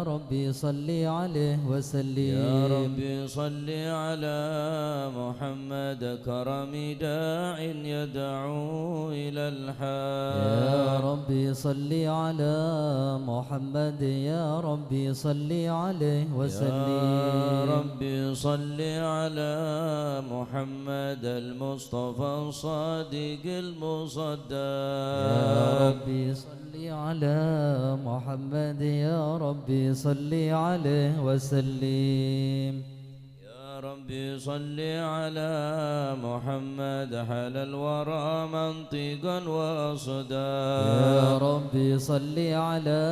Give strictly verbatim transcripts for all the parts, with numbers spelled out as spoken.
رب صل عليه وسلم. يا رب صل على محمد كرم داع يدعو إلى الحق. يا رب صل على محمد، يا رب صل عليه وسلم. يا رب صل على محمد المصطفى الصادق المصدق. يا رب صل على محمد، يا رب صل عليه وسلم. يا رب صل على محمد حلا الورى منطقا وأصداء. يا رب صل على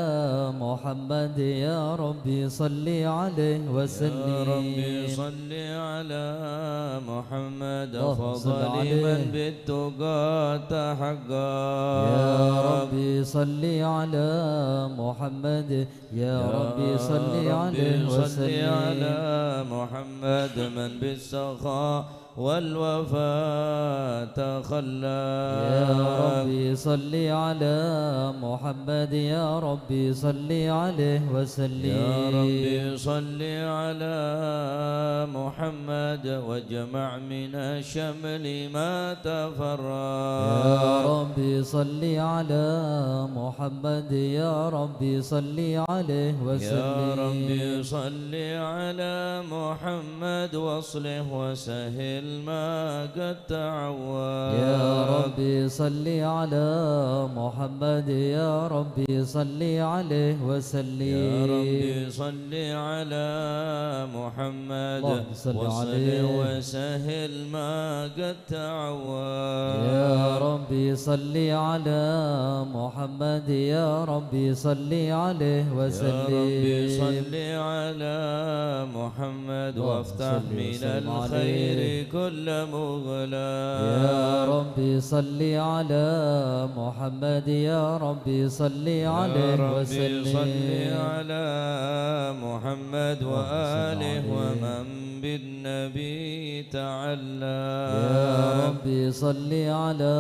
محمد، يا رب صل عليه وسلم. يا رب صل على محمد اللهم صل أفضل عليه. من بالتقى تحقق. يا رب صل على محمد، يا رب صل عليه وسلم. يا رب صل على محمد من بالسخاء والوفاء تخلق. يا رب صل على محمد، يا رب صل عليه وسلم. يا رب صل على محمد واجمع من الشمل ما تفرق. يا رب صل على محمد، يا رب صل عليه وسلم. يا رب صل على محمد واصلح وسهل ما قد تعوق. يا رب صل على محمد، يا رب صل عليه وسلم. يا رب صل على محمد اللهم صل واصلح عليه. وسهل ما قد تعوق. يا رب صل على محمد، يا رب صل عليه وسلم. يا رب صل على محمد اللهم وافتح صل من وسلم الخير عليه. كل مغلق. يا رب صل على محمد، يا رب صل يا عليه رب وسلم. صل على محمد اللهم صل وآله عليه. ومن بالنبي تعلق. يا رب صل على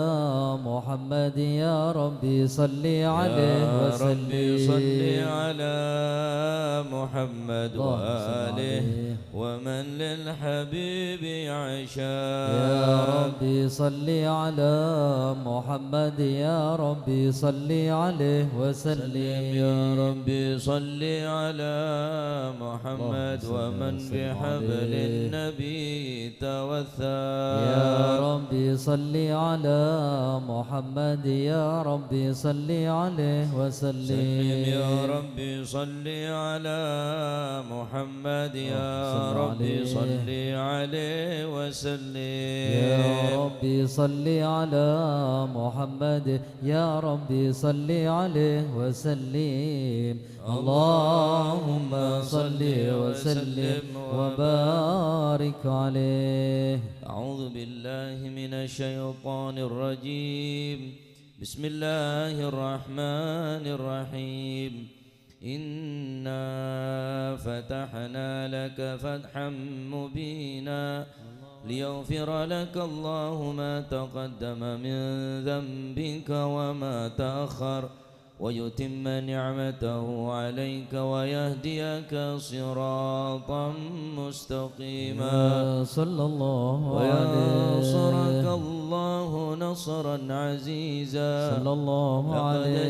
محمد، يا رب صل عليه وسلم. يا رب صل على محمد اللهم صل وآله عليه. ومن للحبيب عشاق. يا رب صل على محمد، يا رب صل عليه وسلم. يا رب صل على محمد اللهم صل ومن وسلم بحبل عليه. النبي توثق. يا رب صل على محمد، يا رب صل عليه وسلم. سلم يا رب صل على محمد، يا اللهم صل رب عليه. صل عليه وسلم. يا رب صل على محمد، يا رب صل عليه وسلم. اللهم صل وسلم وبارك عليه. أعوذ بالله من الشيطان الرجيم. بسم الله الرحمن الرحيم. إنا فتحنا لك فتحا مبينا ليغفر لك الله ما تقدم من ذنبك وما تأخر ويتم نعمته عليك ويهديك صراطا مستقيما. صلى الله عليه. وينصرك الله نصرا عزيزا. صلى الله عليه. لقد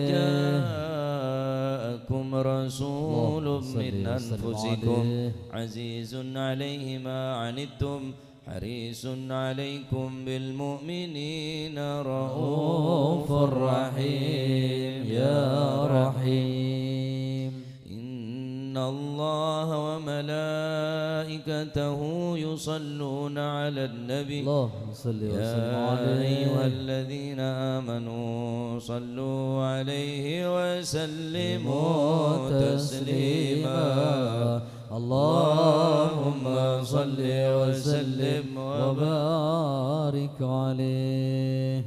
جاءكم رسول اللهم صل من وسلم أنفسكم عليه. عزيز عليه ما عنتم حريص عليكم بالمؤمنين رءوف رحيم. يا رحيم. إن الله وملائكته يصلون على النبي. اللهم صل وسلم يا عليه. أيها الذين آمنوا صلوا عليه وسلموا تسليما. اللهم صل وسلم وبارك عليه.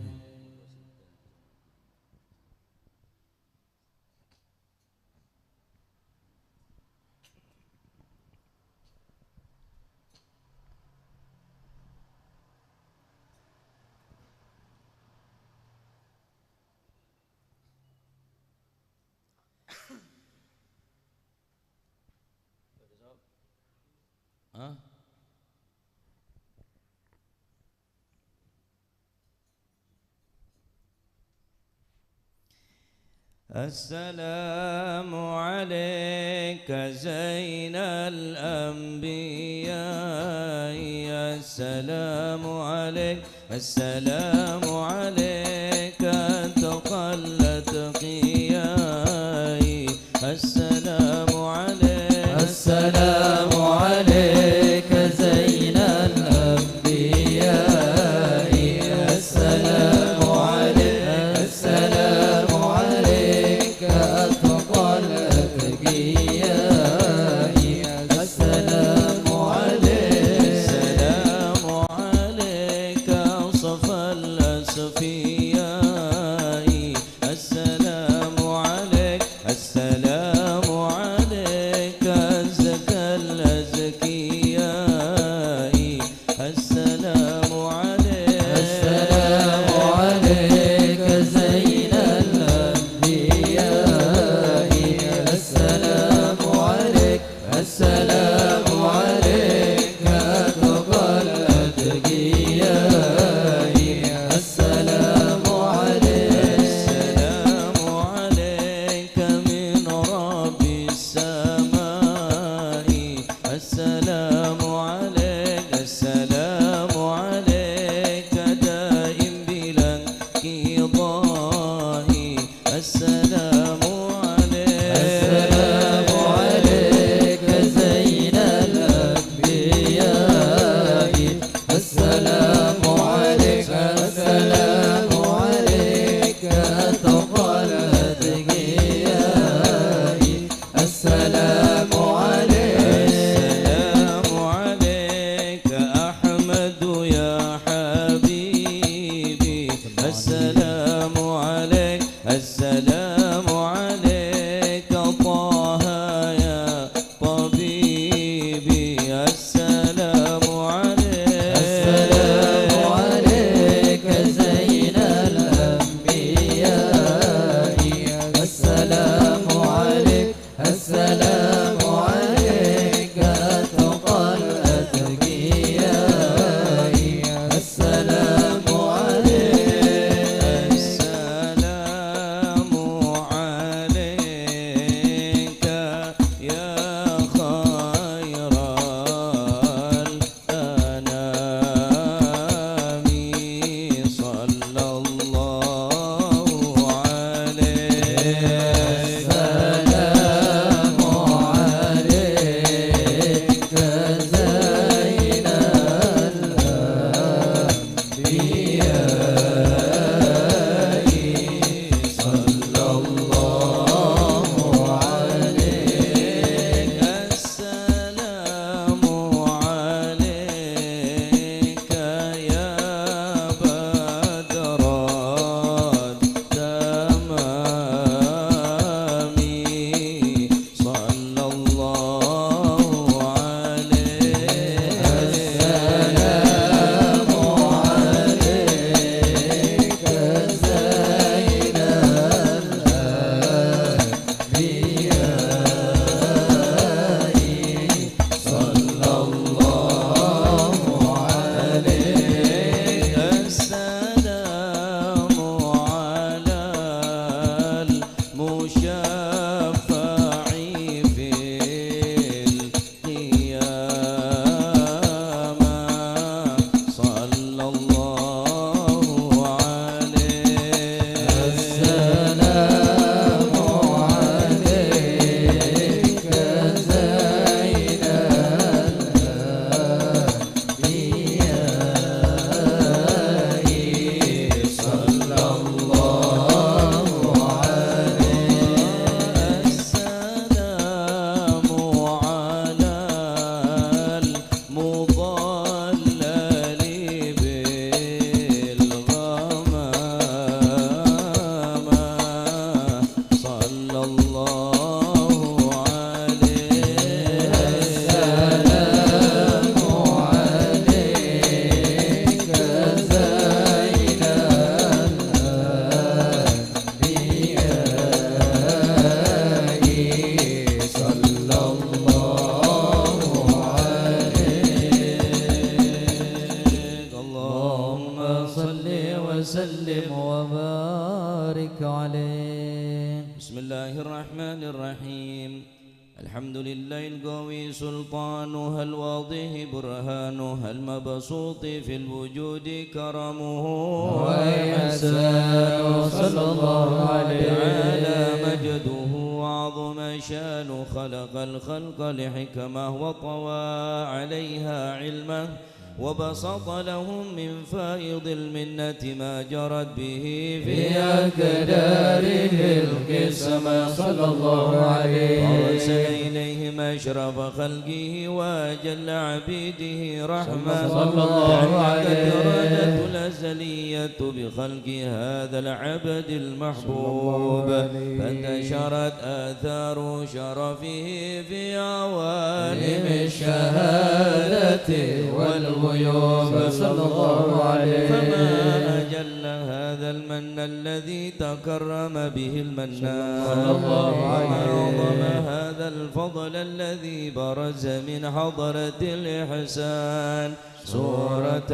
Hah? السلام عليك زين الأنبياء. السلام عليك، السلام عليك أتقى الأتقياء. السلام عليك، السلام عليك زين الأنبياء. السلام عليك، السلام عليك أتقى الأتقياء. السلام عليك، السلام عليك صفا الأصفياء. السلام عليك، السلام الحمد لله القوي سلطانه، الواضح برهانه، المبسوط في الوجود كرمه وإحسانه، صلى الله عليه. تعالى مجده وعظم شانه، خلق الخلق لحكمه وطوى عليها علمه، وبسط لهم من فائض المنة ما جرت به في أقداره القسمة، صلى الله عليه. وأرسل إليهم أشرف خلقه وأجل عبيده رحمة، صلى الله عليه. تردت الأزلية بخلق هذا العبد المحبوب، صلى الله عليه. فانتشرت آثار شرفه في عوالم الشهادة والغيوب، صلى الله عليه. فما أجل هذا المن الذي تكرم به المنان، صلى الله عليه. وما أعظم هذا الفضل الذي برز من حضرة الإحسان، صورة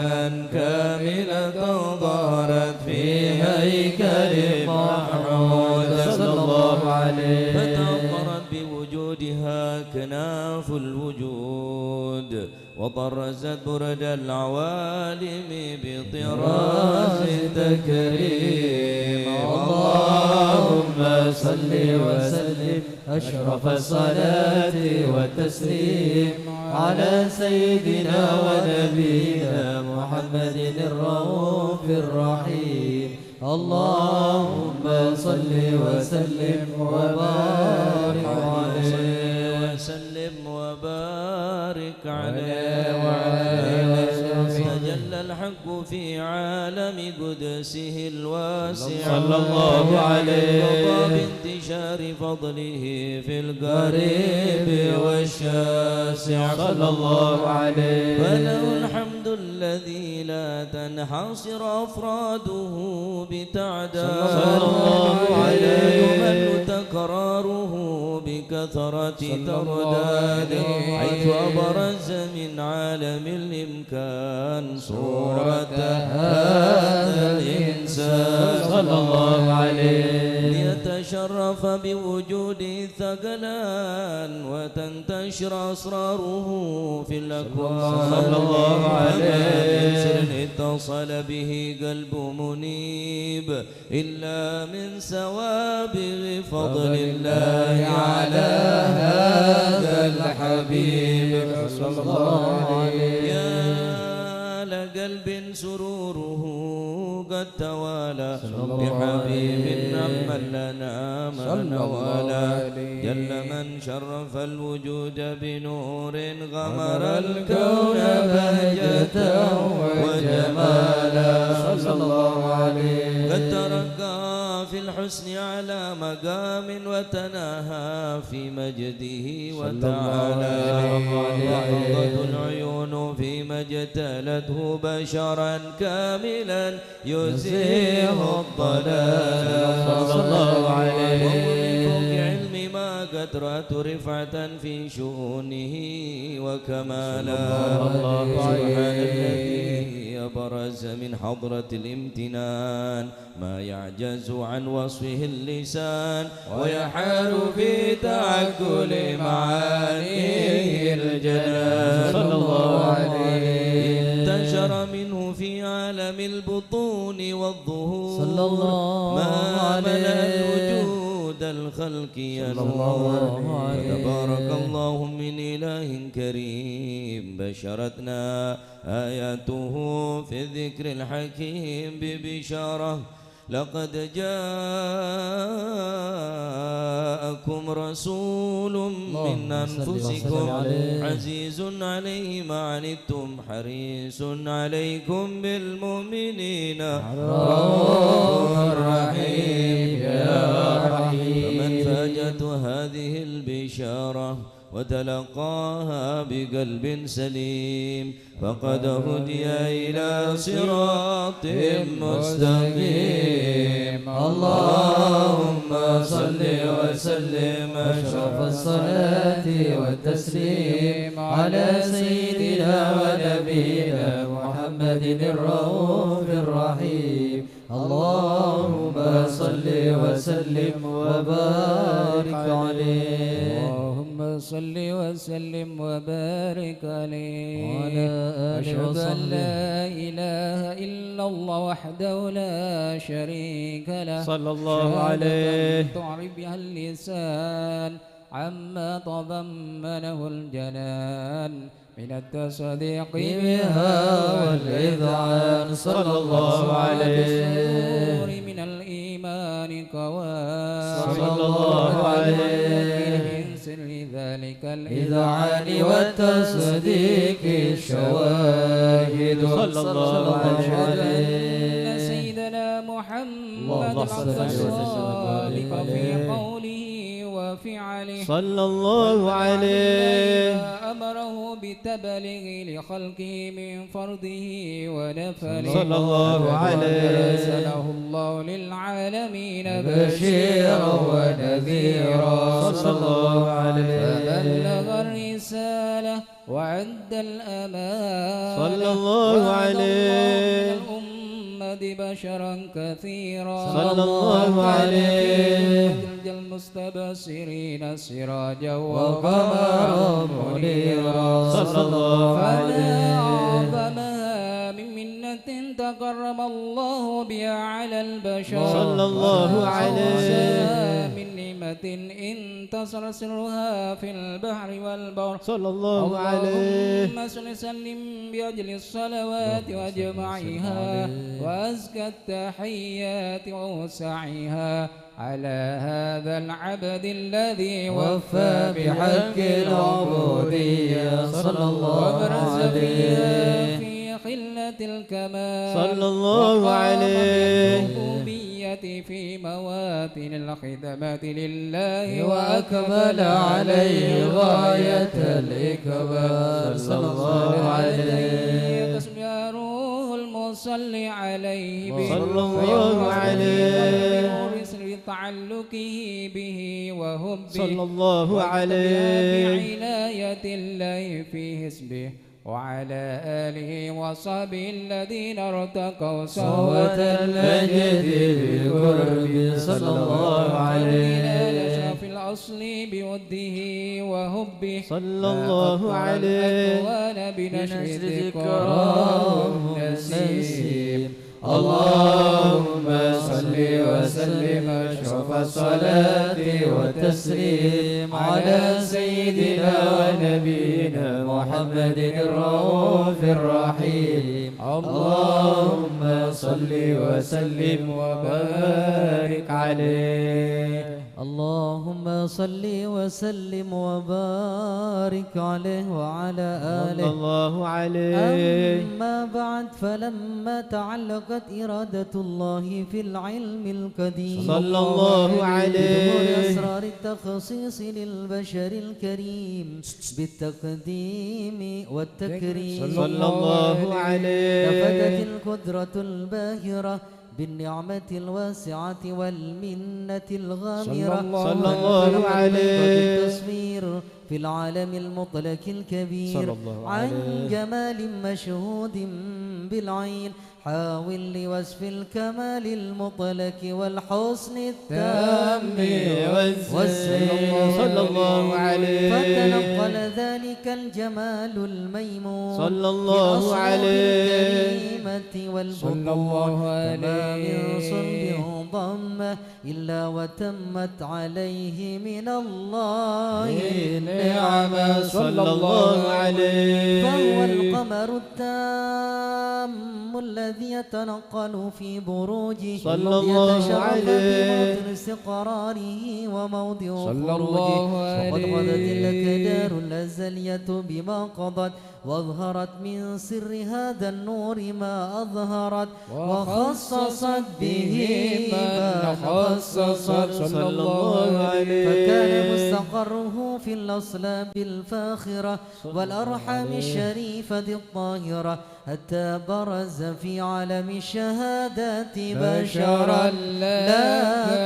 كاملة ظهرت في هيكل محمود، صلى الله عليه. فتأطرت بوجودها أكناف الوجود، وطرزت برد العوالم بطراز تكريم. اللهم صل وسلم أشرف الصلاة والتسليم على سيدنا ونبينا محمد الرؤوف الرحيم. اللهم صل وسلم وبارك عليه. وسلم وبارك عليه وعلى آله وصحبه. تجلى الحق في عالم قدسه الواسع، صلى الله عليه. وقضى بانتشار فضله في القريب والشاسع، صلى الله عليه. فله الحمد الذي لا تنحصر أفراده بتعداد، صلى الله عليه. ولا يمل تكراره بكثرة، صلى الله عليه. ترداد، حيث أبرز من عالم الإمكان صورة هذا الإنسان، صلى الله عليه. ليتشرف بوجود ثقلان وتنتشر أسراره في الأكوان، صلى الله عليه. فما من سر اتصل به قلب منيب إلا من سوابغ فضل الله على هذا الحبيب، صلى الله عليه. يا لقلب سروره قد توالى، صلى الله عليه. بحبيب عمن لنا ما، صلى الله نوالى. عليه. جل من شرف الوجود بنور غمر الكون بهجة وجمالا، صلى الله عليه. قد ترقى في الحسن على مقام وتناهى في مجده، صلى الله، وتعالى عليه. وغمضت العيون فيما اجتلته بشرا كاملا يزيغ الضلال، صلى الله عليه. ومن فوق علم ما قد رأت رفعة في شؤونه وكمالا، صلى الله عليه. سبحان الذي أبرز من حضرة الامتنان ما يعجز عن وصفه اللسان ويحار في تعقل معانيه الجنان، صلى الله عليه. انتشر منه في عالم البطون والظهور، صلى الله، ما ملأ عليه. الوجود الخلقي، صلى الله، نور، عليه. فتبارك الله من إله كريم، بشرتنا آياته في الذكر الحكيم ببشارة: لقد جاءكم رسول من، اللهم صل وسلم، أنفسكم، عليه. عزيز عليه ما عنتم حريص عليكم بالمؤمنين رؤوف رحيم. يا رحيم. فمن فاجته هذه البشارة وتلقاها بقلب سليم فقد هدي إلى صراط مستقيم. اللهم صل وسلم أشرف الصلاة والتسليم على سيدنا ونبينا محمد الرؤوف الرحيم. اللهم صل وسلم وبارك عليه. اللهم صل وسلم وبارك عليه. وعلى آله وأشهد أن وصحبه. لا إله إلا الله وحده لا شريك له. صلى الله شهادة عليه. تعرف بها اللسان عما تضمنه الجنان من التصديق بها والإذعان. صلى الله عليه. الصدور من الإيمان قوام. صلى الله عليه. من سر ذلك الإذعان والتصديق شواهد. صلى الله عليه. أن سيدنا محمد اللهم صل وسلم وبارك الصادق في عليه. قوله وفعله. صلى الله عليه. ما أمره بتبليغ لخلقه من فرضه ونفله. صلى الله عليه. أرسله الله للعالمين بشيرا ونذيرا. صلى الله عليه. فبلغ الرسالة وأدى الأمانة. صلى الله وعد الله عليه. من الأمة بشرا كثيرا. صلى الله عليه. وكان في المستبشرين سراجا وقمرا منيرا. صلى الله عليه. فما أعظمها من منة تكرم الله بها على البشر. صلى الله عليه. وما أعظمها من نعمة انتشر سرها في البحر والبر. صلى الله عليه. اللهم صل وسلم بأجل الصلوات وأجمعها وأزكى التحيات وأوسعها على هذا العبد الذي وفى بحق العبودية. صلى الله عليه. وبرز فيها في خلة الكمال. صلى الله عليه. وقام بالربوبية في مواتن الخدمة لله وأكمل عليه غاية الإكمال. صلى الله عليه. يا روح المصلي عليه. صلى الله عليه. بنور سر تعلقه به وحبه. صلى الله عليه. بعناية الله في حزبه وعلى آله وصحبه الذين ارتقوا صهوة المجد بقربه. صلى الله عليه. ونال شرف الأصل بوده وحبه. صلى الله عليه. ما أطول الأكوان بنشر ذكراه النسيم. اللهم صل وسلم أشرف الصلاة والتسليم على سيدنا ونبينا محمد الرؤوف الرحيم. اللهم صل وسلم وبارك عليه. اللهم صل وسلم وبارك عليه وعلى آله. صلى الله عليه. أما بعد، فلما تعلقت إرادة الله في العلم القديم صلى الله عليه. بظهور أسرار التخصيص للبشر الكريم بالتقديم والتكريم. صلى الله عليه. نفذت القدرة الباهرة بالنعمة الواسعة والمنة الغامرة. صلى الله عليه. التصوير في العالم المطلق الكبير صلى الله عن عليه. جمال مشهود بالعين، حاول لوصف الكمال المطلق والحسن التام والزين. صلى الله عليه. فتنقل ذلك الجمال الميمون صلى الله عليه. الكريمة والبطون. صلى الله عليه. فما من صلب ضم إلا وتمت عليه من الله النعمة. صلى الله عليه. فهو القمر التام الذي يتنقل في بروجه صلى الله عليه. بموطن استقراره وموضع صلى خروجه. الله وقد قضت عليه. الأقدار الأزلية بما قضت، وأظهرت من سر هذا النور ما أظهرت، وخصصت به من خصصت. صلى الله عليه. فكان مستقره في الأصلاب الفاخرة والأرحام الشريفة الطاهرة، حتى برز في عالم الشهادة بشرا لا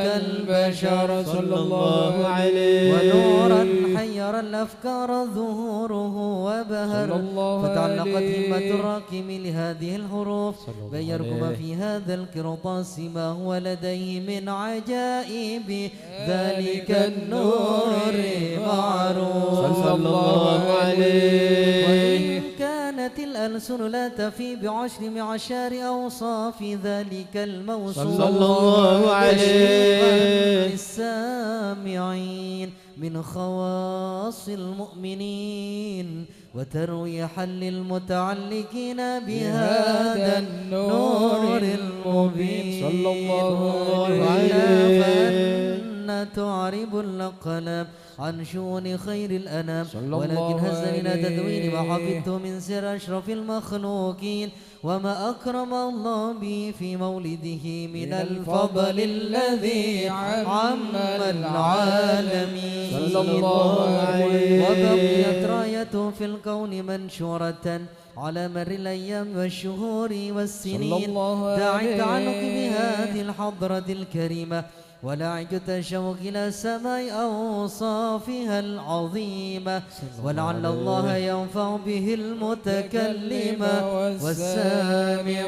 كالبشر. صلى الله عليه. ونورا حير الأفكار ظهوره وبهر. صلى الله عليه. فتعلقت همة الراكم لهذه الحروف، صلى الله عليه، بأن يركم في هذا القرطاس ما هو لديه من عجائب ذلك النور معروف. صلى الله عليه. وإن كانت الألسن لا تفي بعشر معشار أوصاف ذلك الموصوف، صلى الله عليه، تشويقا للسامعين من خواص المؤمنين، وترويحا للمتعلقين بهذا النور المبين. صلى الله عليه. وإلا فأنى تعرب الأقلام عن شؤون خير الأنام، صلى الله عليه، ولكن هزني إلى تدوين ما حفظت من سر أشرف المخلوقين، وما أكرم الله به في مولده من الفضل الذي عم العالمين. صلى الله عليه. وبقيت رايته في الكون منشورة على مر الأيام والشهور والسنين، صلى الله عليه، داعي التعلق بهذه الحضرة الكريمة، ولاعج التشوق إلى سماع أوصافها العظيمة، صلى الله عليه، ولعل الله ينفع به المتكلم والسامع.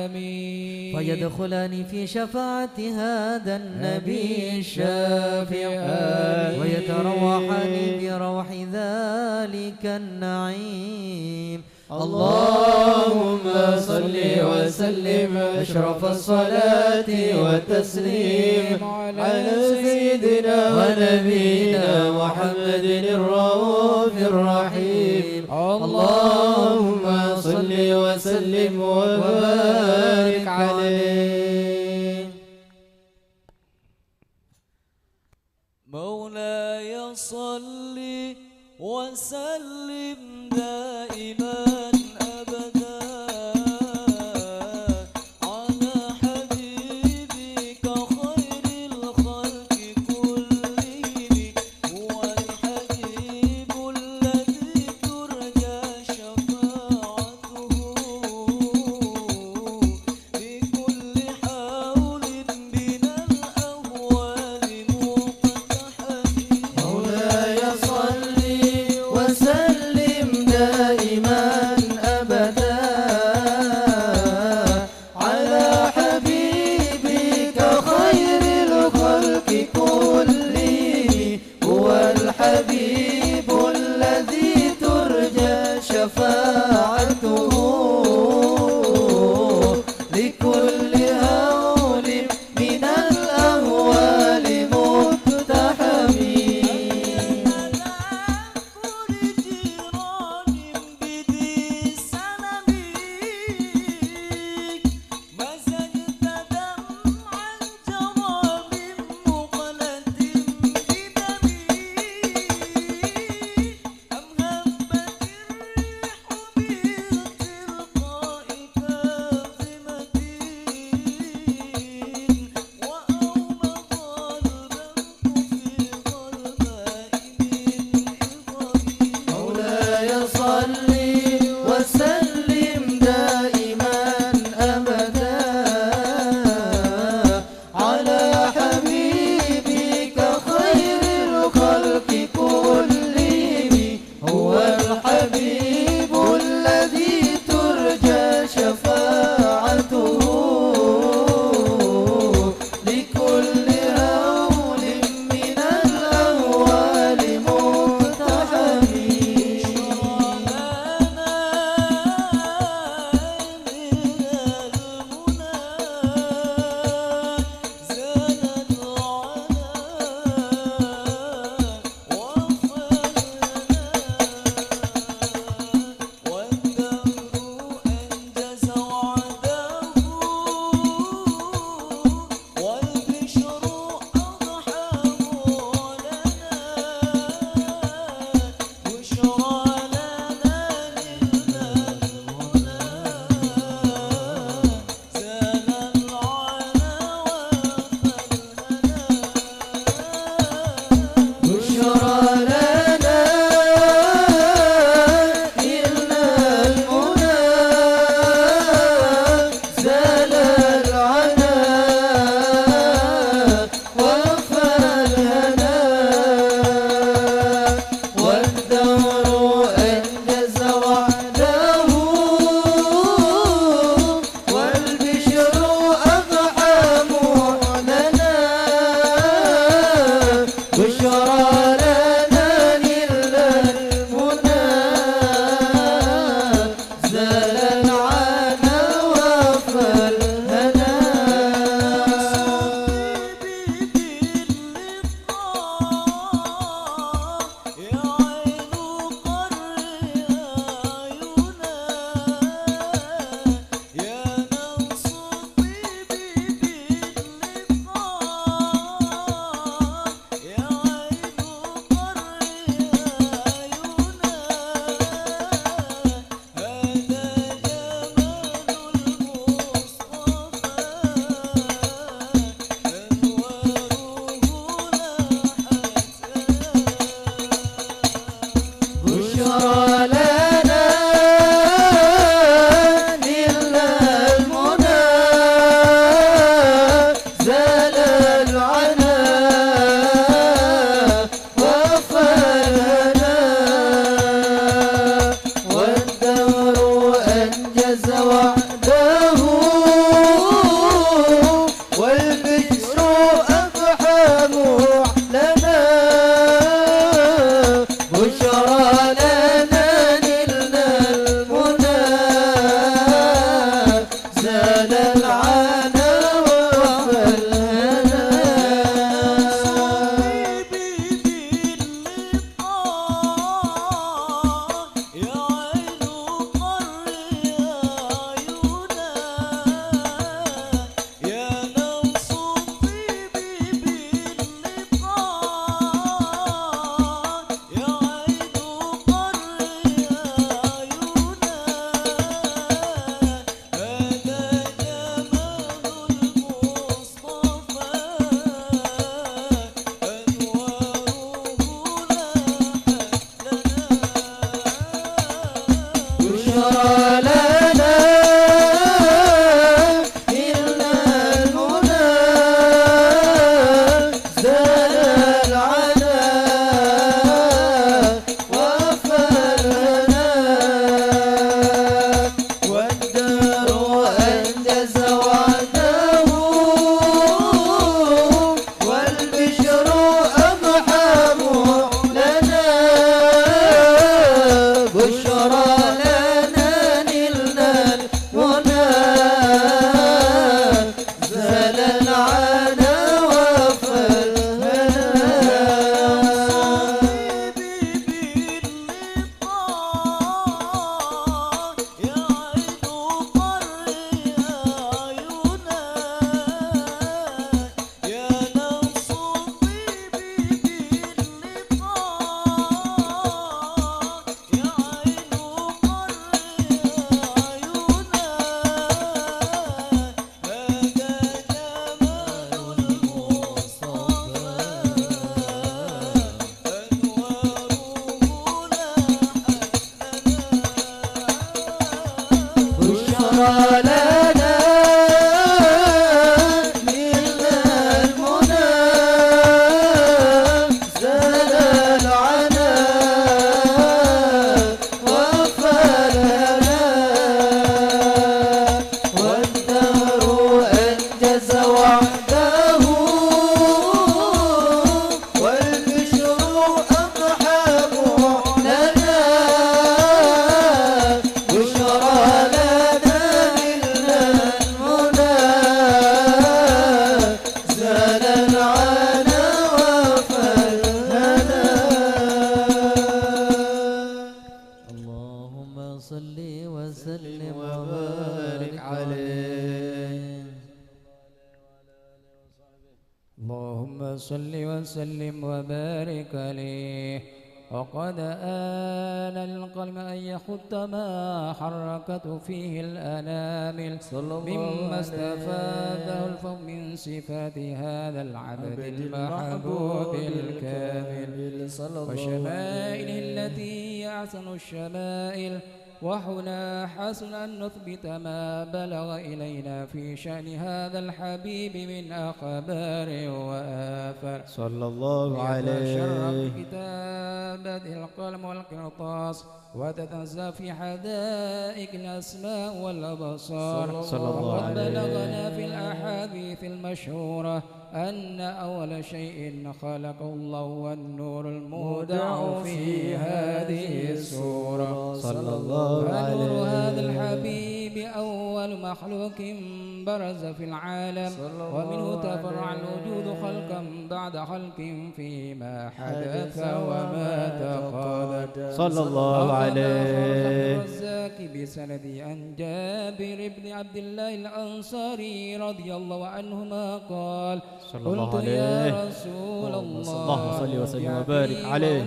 آمين. فيدخلان في شفاعة هذا النبي الشافع، آمين، ويتروحان بروح ذلك النعيم. اللهم صل وسلم أشرف الصلاة والتسليم على سيدنا ونبينا محمد الرؤوف الرحيم. اللهم صل وسلم وبارك عليه. مولاي صل وسلم دائما أبدا على حبيبك خير الخلق كلهم، هو الحبيب الذي ترجى شفاعته بكل حول من الأهوال مقتحم. مولاي صل وسلم دائما أبدا على حبيبك خير الخلق كلهم، هو الحبيب الذي ترجى شفاعته لكل هول من الأهوال مقتحم. أم هبت الريح من تلقاء كاظمة، وأومض البرق في ظلماء من عظم. مولاي صل وسلم دائما أبدا على حبيبك خير الخلق كلهم، هو الحبيب الذي ترجى شفاعته لكل هول من الأهوال مقتحم. لنا نلنا المنى، زال العنا وفى الهنا. صاحبي باللقاء، يا عين قري عيونا. يا نفس طيبي باللقاء، يا عين قري عيونا. هذا جمال المصطفى، أنواره لاحت لنا. بشرى لنا نلنا المنى، زال العنا وفى الهنا، والدهر أنجز وعده، والبشر أضحى معلنا. بشرى لنا نلنا المنى، زال العنا وفى الهنا. صاحبي باللقاء، يا عين قري عيونا. يا نفس طيبي باللقاء، يا عين قري عيونا. هذا جمال المصطفى، أنواره لاحت بشرى لنا، نلنا المنى، زال العنا، وفى الهنا، والدهر أنجز وعده. والبشر أضحى معلنا، بشرى لنا نلنا المنى، زال العنا وفى الهنا. اللهم صل وسلم وبارك عليه. اللهم صل وسلم وبارك عليه. وقد آن للقلم أن يخط ما حركته فيه الأنامل، صلى الله مما عليه استفاده الفهم من صفات هذا العبد عبد المحبوب المحبوب الكامل، الكامل، صلى الله وشمائله عليه. التي هي أحسن الشمائل، وحنا حسن أن نثبت ما بلغ إلينا في شأن هذا الحبيب من أخبار وآثار. صلى الله عليه. يتشرف بكتابة القلم والقرطاس، وتتنزه في حدائق الأسماء والأبصار. صلى الله وقد عليه. بلغنا في الأحاديث المشهورة أن أول شيء خلقه الله هو النور المودع في هذه السورة. صلى الله عليه. فنور هذا الحبيب أول مخلوق برز في العالم، صلى الله ومنه تفرع عليه. الوجود خلقا بعد خلق فيما حدث وما تقدم. صلى الله عليه. الرزاق بسند عن جابر بن عبد الله الأنصاري رضي الله عنهما قال، صلى الله قلت: يا عليه. رسول الله، اللهم صل وسلم وبارك عليه.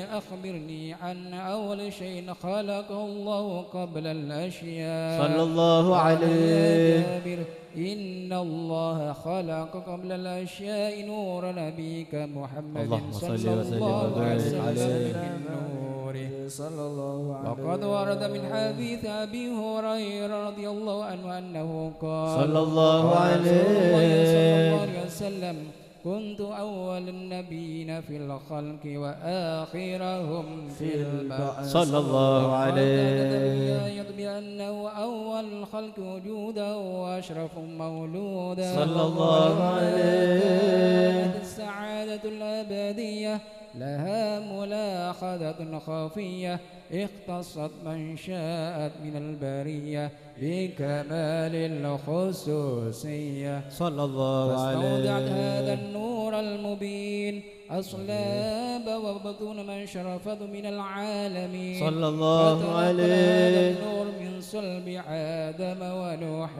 أخبرني عن أول شيء خلقه الله قبل الأشياء. صلى الله عليه. قال: يا جابر، إن الله خلق قبل الأشياء نور نبيك محمد، اللهم صل وسلم وبارك عليه. صلى الله عليه وسلم من نوره. صلى الله عليه. وقد ورد من حديث أبي هريرة رضي الله عنه أنه قال، صلى الله قال رسول الله عليه. صلى الله عليه وسلم، كنت أول النبيين في الخلق وآخرهم في البعث. صلى الله عليه. وقد ثبت رواية بأنه أول الخلق وجودا وأشرف مولودا. صلى الله عليه. كانت السعادة الأبدية لها ملاحظة خفية اختصت من شاءت من البرية بكمال الخصوصية. صلى الله فاستودعت عليه. هذا النور المبين أصلاب وبطون من شرفت من العالمين. صلى الله فتلقى عليه. هذا النور من صلب آدم ونوح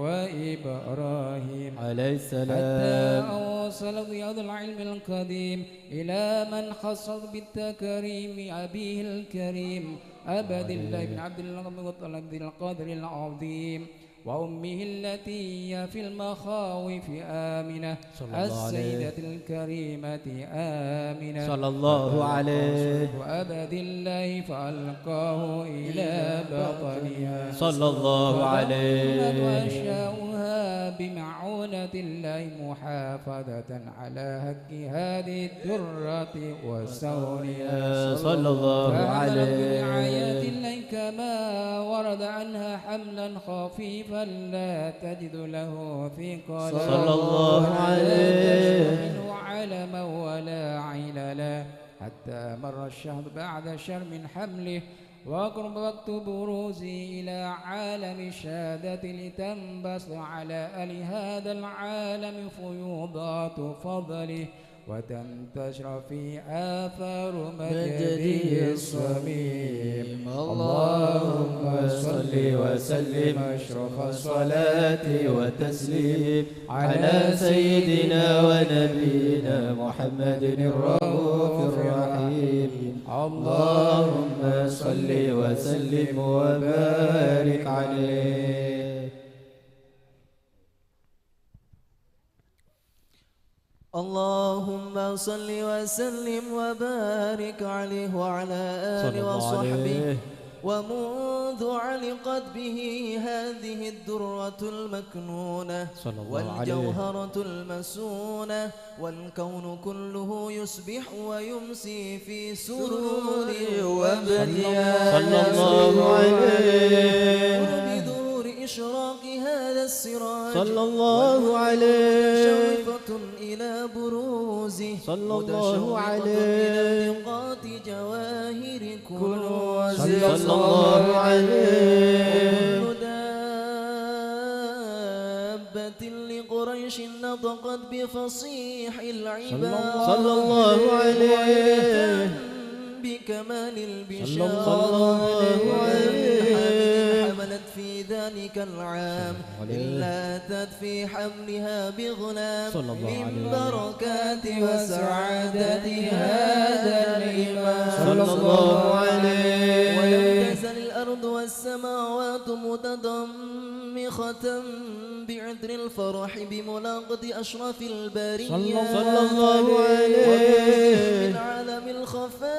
وإبراهيم. عليه السلام. حتى أوصل ضياء العلم القديم إلى من خص بالتكريم أبيه الكريم عبد الله بن عبد المطلب ذي القدر العظيم وأمه التي هي في المخاوف آمنة، صلى الله عليه. السيدة الكريمة آمنة. صلى الله عليه. وأبد الله فألقاه إلى بطنها. صلى الله عليه. وتمت أشياؤها بمعونة الله محافظة على حق هذه الدرة وسورها. صلى الله فحملت عليه. برعاية الله كما ورد عنها حملا خفيفا لا تجد له ثقلا. صلى الله عليه. ولا تشكو منه علما ولا عللا. حتى مر الشهر بعد شهر من حمله وقرب وقت بروزه إلى عالم الشهادة لتنبثق على أهل هذا العالم فيوضات فضله وتنتشر في آثار مجده الصميم. اللهم صل وسلم أشرف الصلاة والتسليم على سيدنا ونبينا محمد الرؤوف الرحيم. اللهم صل وسلم وبارك عليه. اللهم صل وسلم وبارك عليه وعلى آله صلى الله وصحبه عليه. ومنذ علقت به هذه الدرة المكنونة صلى الله عليه. والجوهرة المسونة والكون كله يصبح ويمسي في سرور وبهجة. صلى الله عليه. بنور إشراق هذا السراج صلى الله عليه. مشرفة إلى بروزه صلى الله متشوقة عليه. إلى لقاء جواهر كنوزه صلى الله عليه. وكل دابة لقريش نطقت بفصيح العباد صلى الله عليه. بكمال البشارة صلى الله عليه. حملت في ذلك العام إلا أتت في حملها بغلام صلى الله عليه. من بركات وسعادة هذا الإمام صلى الله عليه. ولم تزل الأرض والسماوات متضمخة بعطر الفرح بملاقاة أشرف البرية صلى الله عليه. وبروزه من عالم الخفاء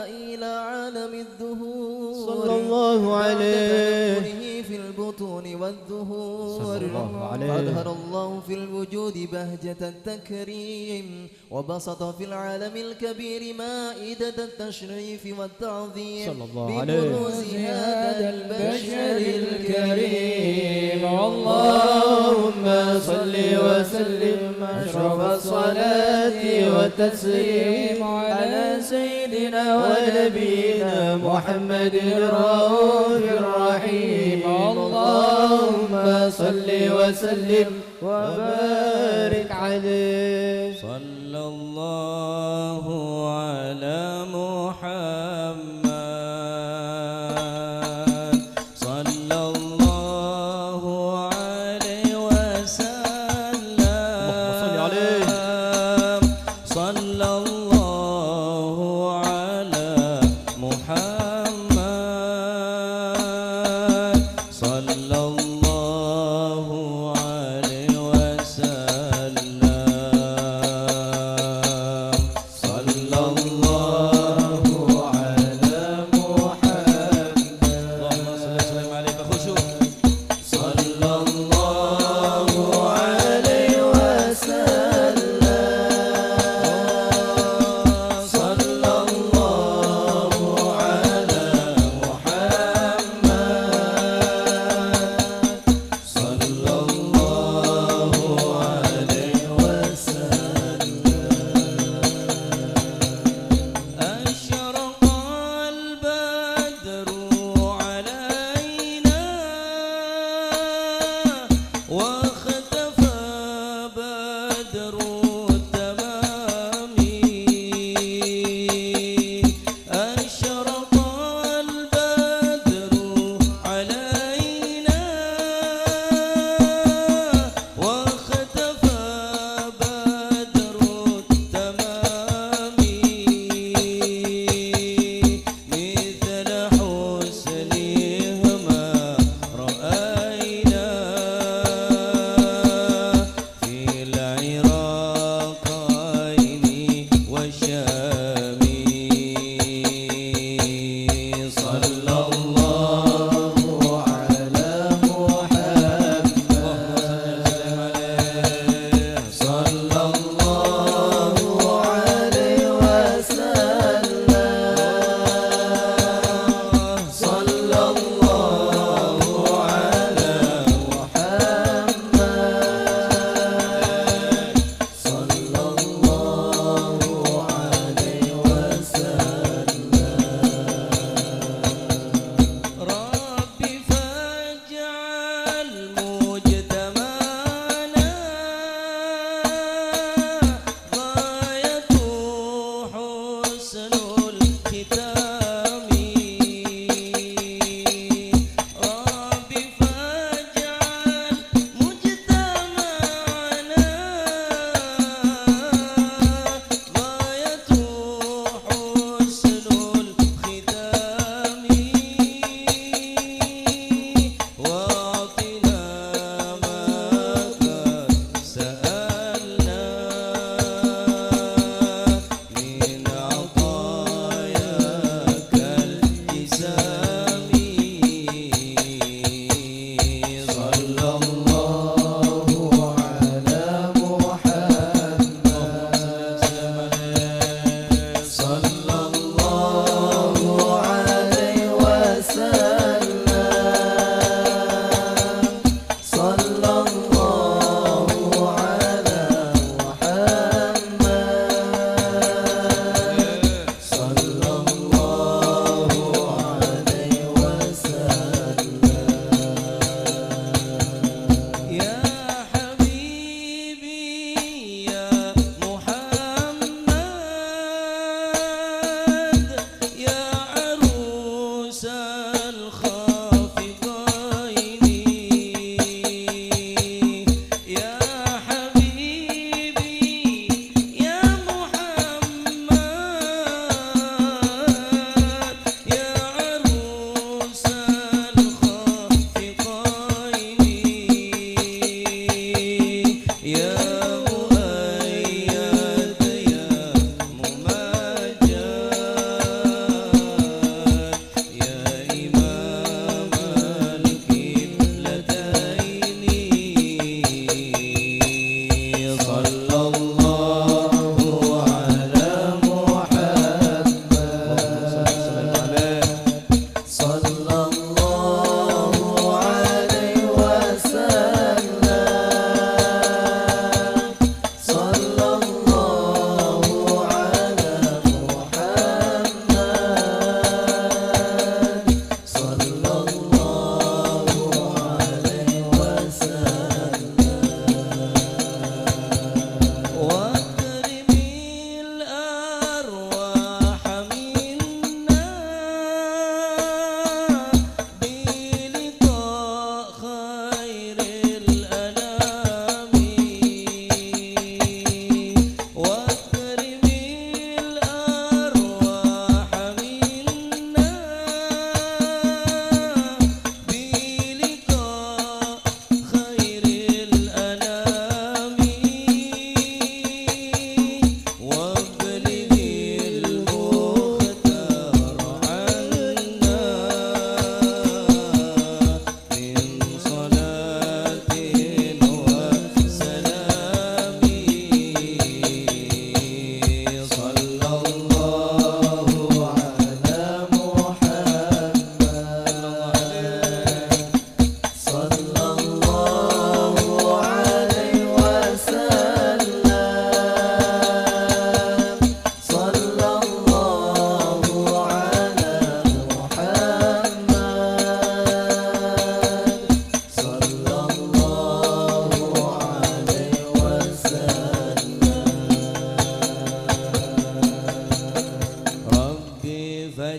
إلى عالم الظهور صلى الله عليه. بعد تدبره في البطون والظهور صلى الله عليه. فأظهر الله في الوجود بهجة التكريم وبسط في العالم الكبير مائدة التشريف والتعظيم صلى الله عليه. ببروز هذا البشر الكريم. اللهم صل وسلم أشرف الصلاة والتسليم على سيدنا ونبينا محمد الرؤوف الرحيم. اللهم صل وسلم وبارك عليه. صلى الله على محمد. صلى الله عليه وسلم. اللهم صل عليه. صلى الله على محمد. صلى الله عليه وسلم. صلى الله على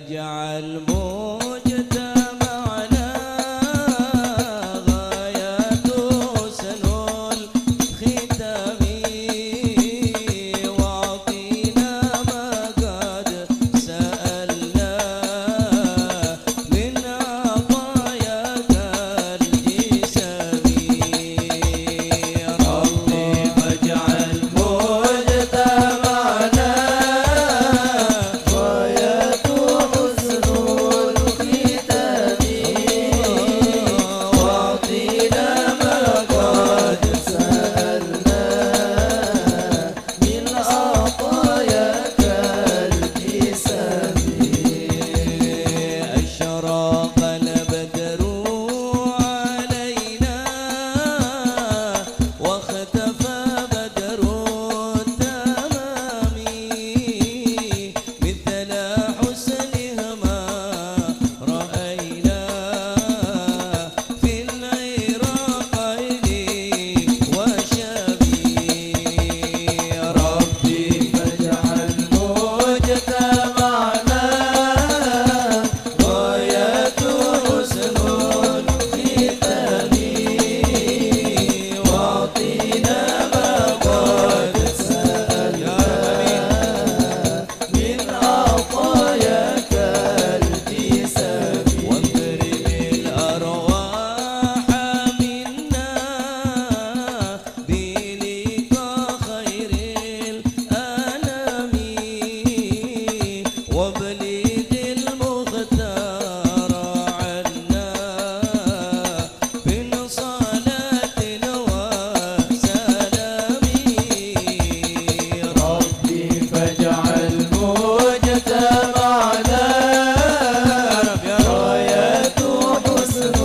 واجعل مجتمعنا غاية حسن الختام، واعطنا ما قد سألنا من عطاياك الجسام. رب فاجعل مجتمعنا غاية حسن الختام، واعطنا ما قد سألنا من عطاياك الجسام. أشرق البدر علينا واختفى بدر التمام، مثل حسنهما رأينا في العراقين والشام. رب فاجعل مجتمعنا غاية حسن الختام، واعطنا ما قد سألنا من عطاياك الجسام. واكرم الأرواح منا بلقاء خير الأنام، وابلغ المختار عنا من صلاة وسلام. رب فاجعل مجتمعنا غاية حسن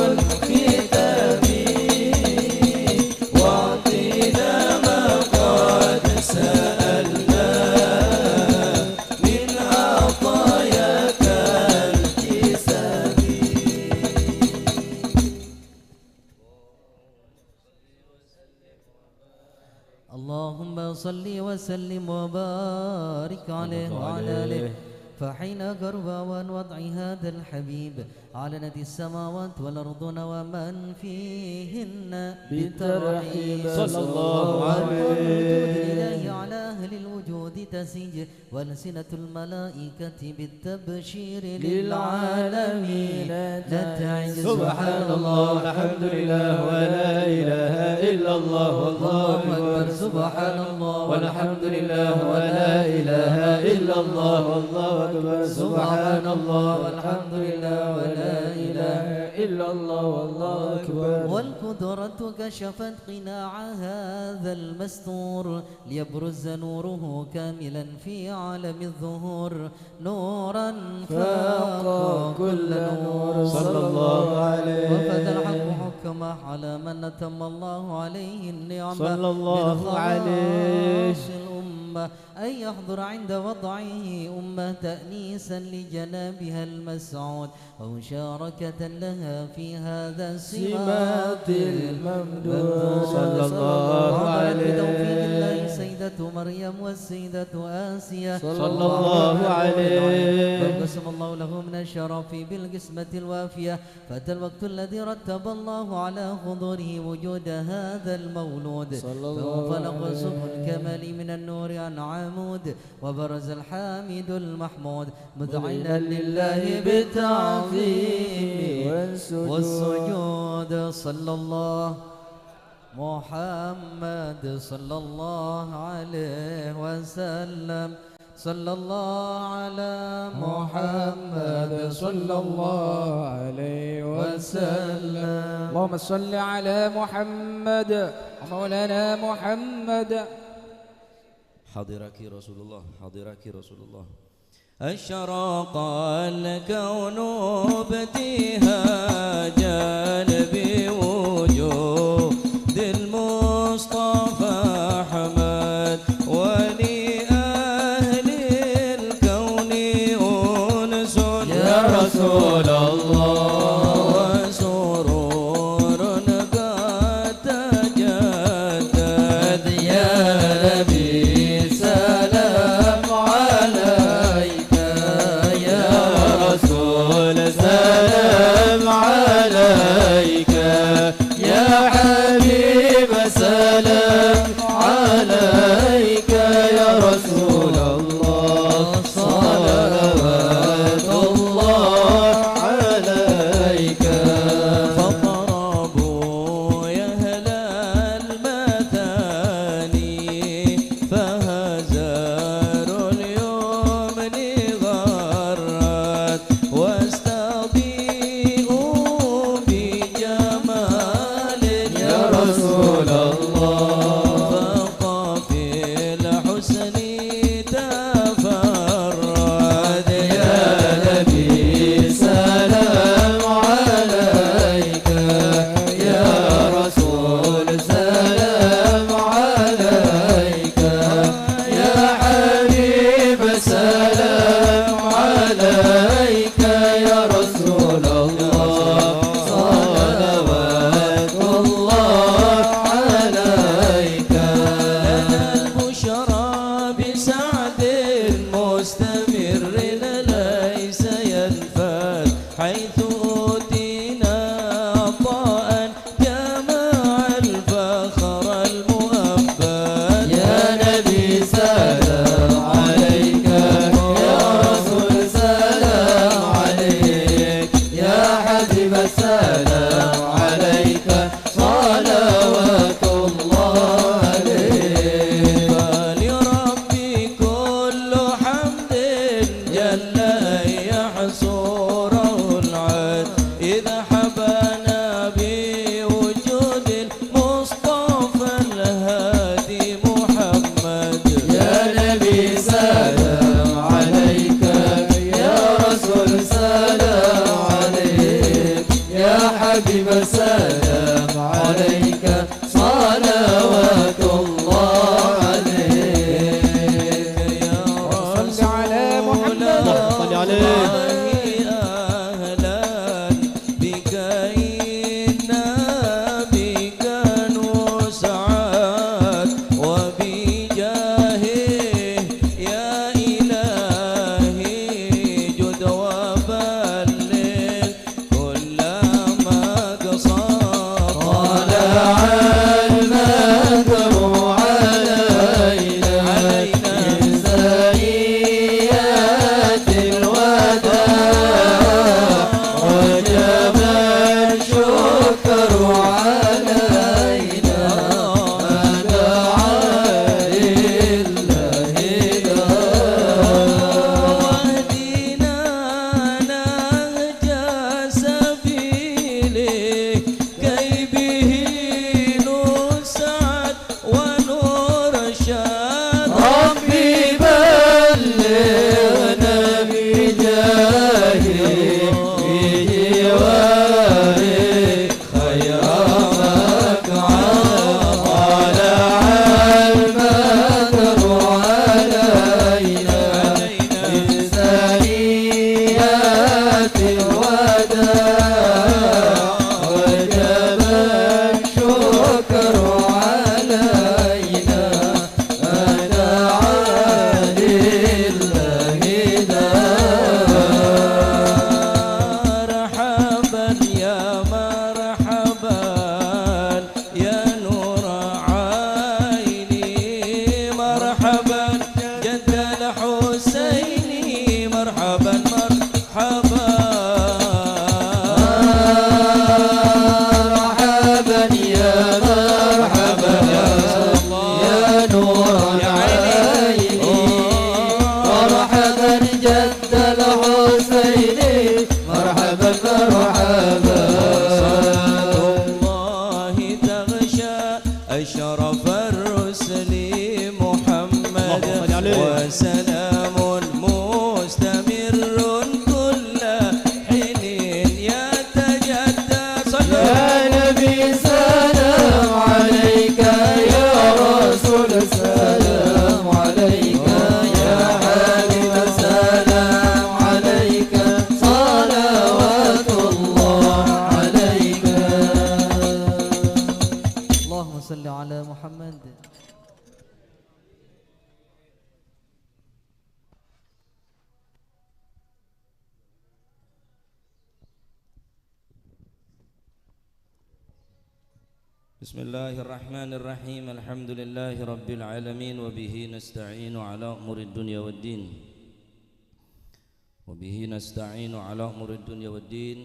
الختام، واعطنا ما قد سألنا من عطاياك الجسام. اللهم صل وسلم وبارك عليه وعلى آله. فحين قرب أوان وضع هذا الحبيب، أعلنت السماوات والأرض ومن فيهن بالترحيب. صلى الله عليه. وأنطق الوجود الإلهي على أهل الوجود تسيج، وألسنة الملائكة بالتبشير للعالمين تتعج. سبحان الله، والحمد لله، ولا إله إلا الله، والله أكبر. سبحان الله، والحمد لله، ولا إله إلا الله، والله أكبر. سبحان الله، والحمد لله، ولا إله إلا الله، والله أكبر. والقدرة كشفت قناع هذا المستور، ليبرز نوره كاملا في عالم الظهور، نورا فاق كل نور. صلى الله عليه. وفاز الحق حكمه على من أتم الله عليه النعمة. صلى الله عليه. من خواص الأمة أن يحضر عند وضعه أمة تأنيسا لجنابها المسعود، ومشاركة لها في هذا السمات الممدود. صلى الله عليه. وعلى بتوفيق الله سيدة مريم والسيدة آسيا. صلى الله عليه. بل قسم الله له من الشرف بالقسمة الوافية، فأتى الوقت الذي رتب الله على حضوره وجود هذا المولود. صلى الله عليه. فانفلق صبح الكمال من النور عن عمود، وبرز الحامد المحمود مذعنا لله بالتعظيم والسجود. والسجود. صلى الله محمد، صلى الله عليه وسلم. صلى الله على محمد، صلى الله عليه وسلم. اللهم صل على محمد ومولانا محمد. حضرك رسول الله، حضرك رسول الله. أشرق الكون ابتهاجا بوجود المصطفى أحمد، ولأهل الكون أنس يا رسول الله، وسرور قد تجدد. يا نبي سلام عليك يا مرحبا، مرحبا يا مرحبا يا نور العين، مرحبا جد الحسين، مرحبا مرحبا. صلاة الله تغشى أشرف الرسل محمد، اللهم صل عليه. وسلام مستمر كل حين يتجدد. صلوا. يا نبي سلام عليك، يا رسول سلام عليك، يا حبيب سلام عليك، صلوات الله عليك. اللهم صل على محمد. بسم الله الرحمن الرحيم. الحمد لله رب العالمين، وبه نستعين على أمور الدنيا والدين. وبه نستعين على أمور الدنيا والدين.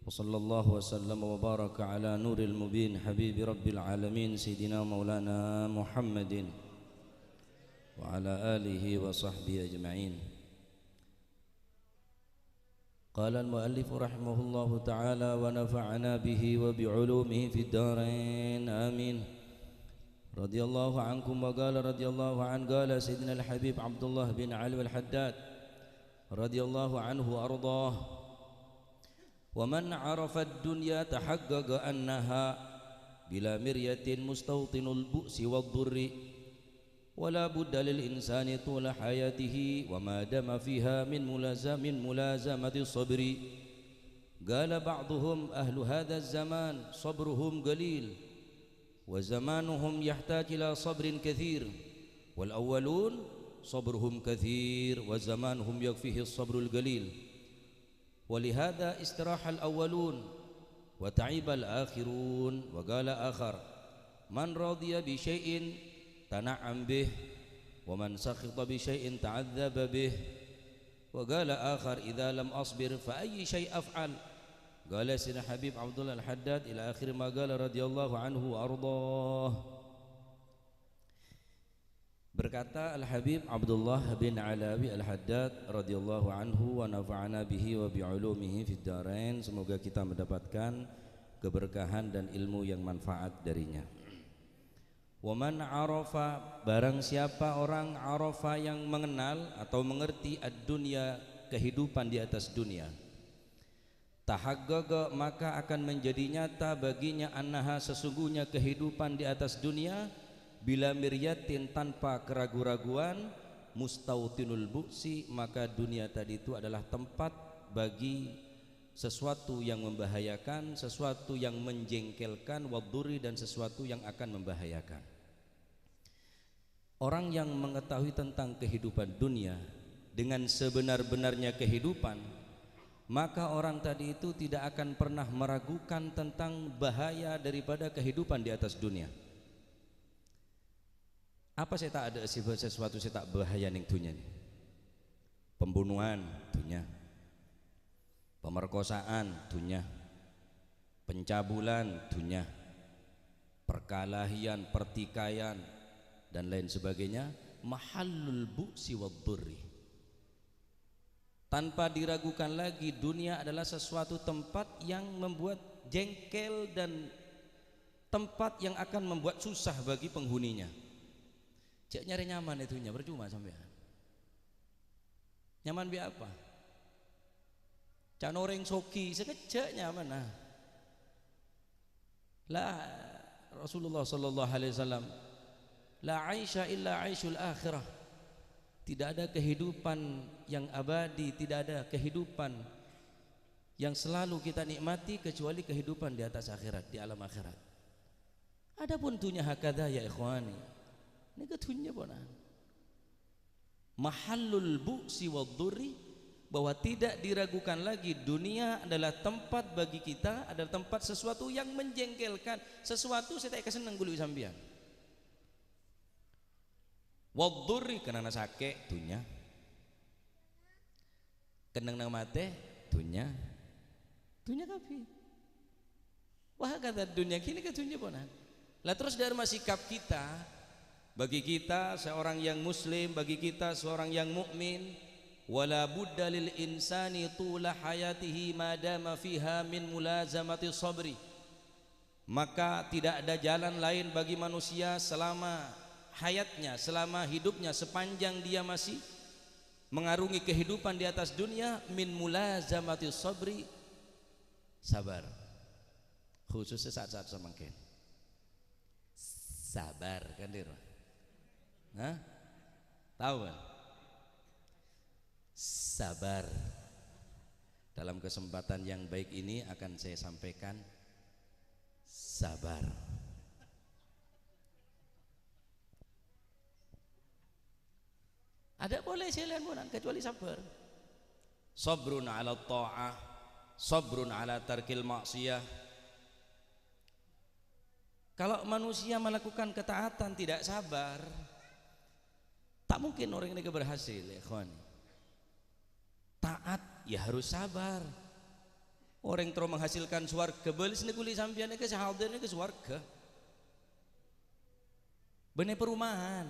وصلى الله وسلم وبارك على نور المبين حبيب رب العالمين سيدنا مولانا محمد وعلى آله وصحبه أجمعين. قال المؤلف رحمه الله تعالى ونفعنا به وبعلومه في الدارين، آمين. رضي الله عنكم، وقال رضي الله عنه، قال سيدنا الحبيب عبد الله بن علوي الحداد رضي الله عنه وأرضاه: ومن عرف الدنيا تحقق أنها بلا مرية مستوطن البؤس والضر، ولا بد للإنسان طول حياته وما دام فيها من ملازم-، من ملازمة الصبر. قال بعضهم: أهل هذا الزمان صبرهم قليل، وزمانهم يحتاج إلى صبر كثير، والأولون صبرهم كثير وزمانهم يكفيه الصبر القليل. ولهذا استراح الأولون وتعب الآخرون. وقال آخر: من رضي بشيء تنعم به، ومن سخط بشيء تعذب به. وقال آخر: إذا لم أصبر فأي شيء أفعل؟ قال سيدنا الحبيب عبد الله الحداد إلى آخر ما قال رضي الله عنه وأرضاه. Berkata Al-Habib Abdullah bin Alawi Al-Haddad radhiyallahu anhu wa nafa'ana bihi wa bi ulumihi fid darain, semoga kita mendapatkan keberkahan dan ilmu yang manfaat darinya. Wa man arafa, barang siapa orang arafa yang mengenal atau mengerti ad-dunya, kehidupan di atas dunia. Tahaqqaqa, maka akan menjadi nyata baginya, annaha, sesungguhnya kehidupan di atas dunia, bila miryatin, tanpa keragu-raguan, mustautinul bu'si, maka dunia tadi itu adalah tempat bagi sesuatu yang membahayakan, sesuatu yang menjengkelkan, wadurri, dan sesuatu yang akan membahayakan. Orang yang mengetahui tentang kehidupan dunia dengan sebenar-benarnya kehidupan, maka orang tadi itu tidak akan pernah meragukan tentang bahaya daripada kehidupan di atas dunia. Apa sè ta' adâ' sè bâ-, sesuatu sè ta' bahaya neng dhunnya nè? Pembunuhan, dunya. Pemerkosaan, dunya. Pencabulan, dunya. Perkelahian, pertikaian, dan lain sebagainya, mahallul bu'si wad durri. Tanpa diragukan lagi, dunia adalah sesuatu tempat yang membuat jengkel dan tempat yang akan membuat susah bagi penghuninya. Jhâ' nyarè nyaman è dhunnya, percuma sampèyan. Nyaman bi' apa? Can orèng soghi, sakejjhâ' nyaman, nah. La, Rasulullah sallallahu alaihi wasallam, "La aisha illa aishul akhirah." Tidak ada kehidupan yang abadi, tidak ada kehidupan yang selalu kita nikmati kecuali kehidupan di atas akhirat, di alam akhirat. Adapun dunya hakadha, ya ikhwani, nèka dhunnya ponan. Mahallul bu'si wad durri, bahwa tidak diragukan lagi dunia adalah tempat bagi kita, adalah tempat sesuatu yang menjengkelkan, sesuatu sè ta' èkasenneng kaulâ bi' sampèyan. Wad durri, kenana sakè' dunya. Kennengnganna matè, dhunnya. Dhunnya kabbhi. Wa hakadha dunya, ghânèka dhunnya, ponan. Lah, terros dhârma sikap kita, bagi kita seorang yang muslim, bagi kita seorang yang mukmin, "Wala budda lil insani tula hayatihi ma dama fiha min mulazamati sabri." Maka tidak ada jalan lain bagi manusia selama hayatnya, selama hidupnya, sepanjang dia masih mengarungi kehidupan di atas dunia, min mulazamati sabri, sabar. Khususnya saat-saat samangkèn. Sabar, kan, Dir? Hah? Tahu, kan? Sabar. Dalam kesempatan yang baik ini akan saya sampaikan, sabar. Adâ' polè sè laèn, ponan, kecuali sabar. Sabrun 'ala tha'ah, sabrun 'ala tarkil ma'siyah. Kalau manusia melakukan ketaatan tidak sabar, ta' mungkin orèng nèka berhasil, ya, ikhwan. Taat, ya, harus sabar. Orèng terro menghasilkan sowarghâ, bâlessâ ghuli sampèyan nèka sè hadir nèka sowarghâ. Bânnè perumahan.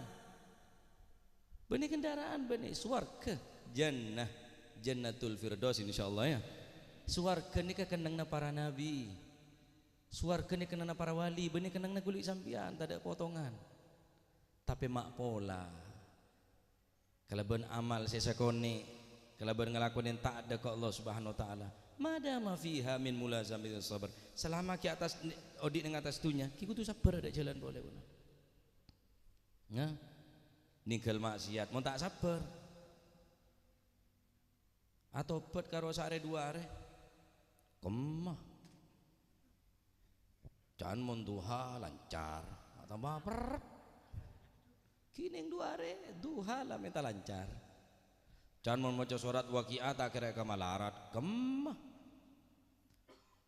Bânnè kendaraan, bânnè sowarghâ. Jannah, Jannatul Firdaus, insyaallah, ya. Sowarghâ nèka kennengnganna para nabi. Sowarghâ nèka kennengnganna para wali, bânnè kennengnganna ghuli sampèyan, tadâ' potongan. Tapè ma' pola, kalabân amal sè sakonè', kalabân ngalakonè taat dâ' ka Allah Subhanahu wa Ta'ala. Ma dama fiha min mulazamatis sabr. Selama ghi' attas, odi' neng attas dhunnya, ghi' kodhu sabbhâr, adâ' jhâlân polè, ponan. Nah, nèngghâl maksiat, mon ta' sabbhâr. Atobhât karo saarè duwâ arè. Kemma. Can mon duha lancar, atamba peret. Ghi' neng duwâ arè, duha la mènta lancar. Can mon maca sorat Waqi'ah ta' kèra kamalarat, kemma.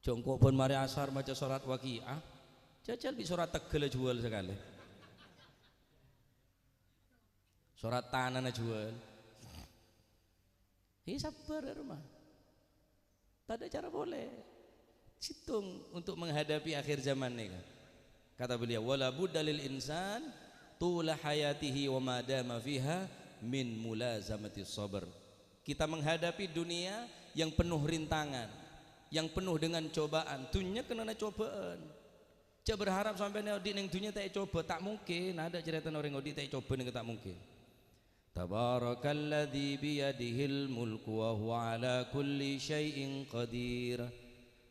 Jhâ' engko' bân marè asar maca sorat Waqi'ah, jhâjhâl bi' sorat tegghâl ajhuwâl sakalè. Sorat tanana ajhuwâl. È, sabbhâr, ya, roma. Tadâ' cara polè. Sèttong untuk menghadapi akhir zaman nèka. Kata beliau, "Wala budda lil insan tula hayatihi wa ma dama fiha min mulazamatis sabr." Kita menghadapi dunia yang penuh rintangan, yang penuh dengan cobaan. Dhunnya kennengnganna cobâ'ân. Jhâ' berharap sampèyan odi' neng dhunnya ta' ècobâ, ta' mungkin. Adâ' carètana orèng odi' ta' ècobâ nèka ta' mungkin. Tabarakalladzi biyadihil mulku wa huwa ala kulli syai'in qadir.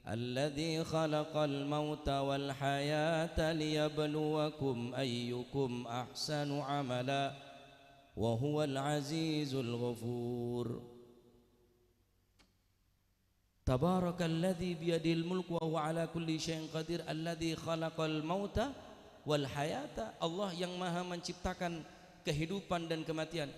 Alladzi khalaqal mauta wal hayata liyabluwakum ayyukum ahsanu amala wa huwal azizul ghafur. Tabarakalladzi biyadihil mulku wa huwa ala kulli syai'in qadir, alladzi khalaqal mauta wal hayata. Allah yang Maha Menciptakan kehidupan dan kematian.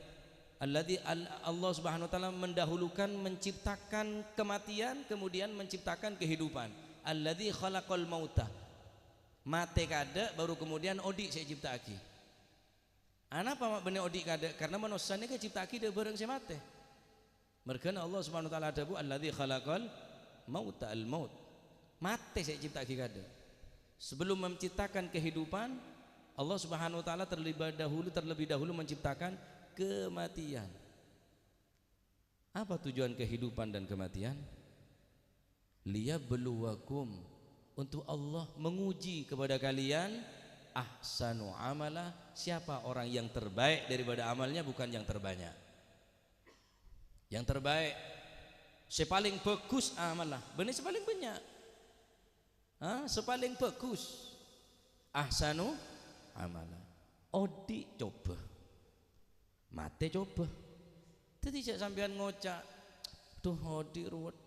Alladzi al-, Allah Subhanahu wa Ta'ala mendahulukan menciptakan kematian, kemudian menciptakan kehidupan. Alladzi khalaqal mauta. Matè kaadâ', baru kemudian odi' sè ècipta'aghi. Anapa ma' bânnè odi' kaadâ'? Karna manossa nèka ècipta'aghi dâ' bhârâng sè matè. Merghâna Allah Subhanahu wa Ta'ala adhâbu, "Alladzi khalaqal mauta," al-maut. Matè sè ècipta'aghi kaadâ'. Sebelum menciptakan kehidupan, Allah Subhanahu wa Ta'ala terlebih dahulu, terlebih dahulu menciptakan kematian. Apa tujuan kehidupan dan kematian? "Liyabluwakum," untuk Allah menguji kepada kalian, "ahsanu amala," siapa orang yang terbaik daripada amalnya, bukan yang terbanyak. Yang terbaik, sè palèng bhâghus amalla, bânnè sè palèng bânnya'. Ha, sè palèng bhâghus. Ahsanu amala. Odi' cobâ. Matè cobâ. Dhâddhi jhâ' sampèyan ngoca', "Duh, odi' ruwet.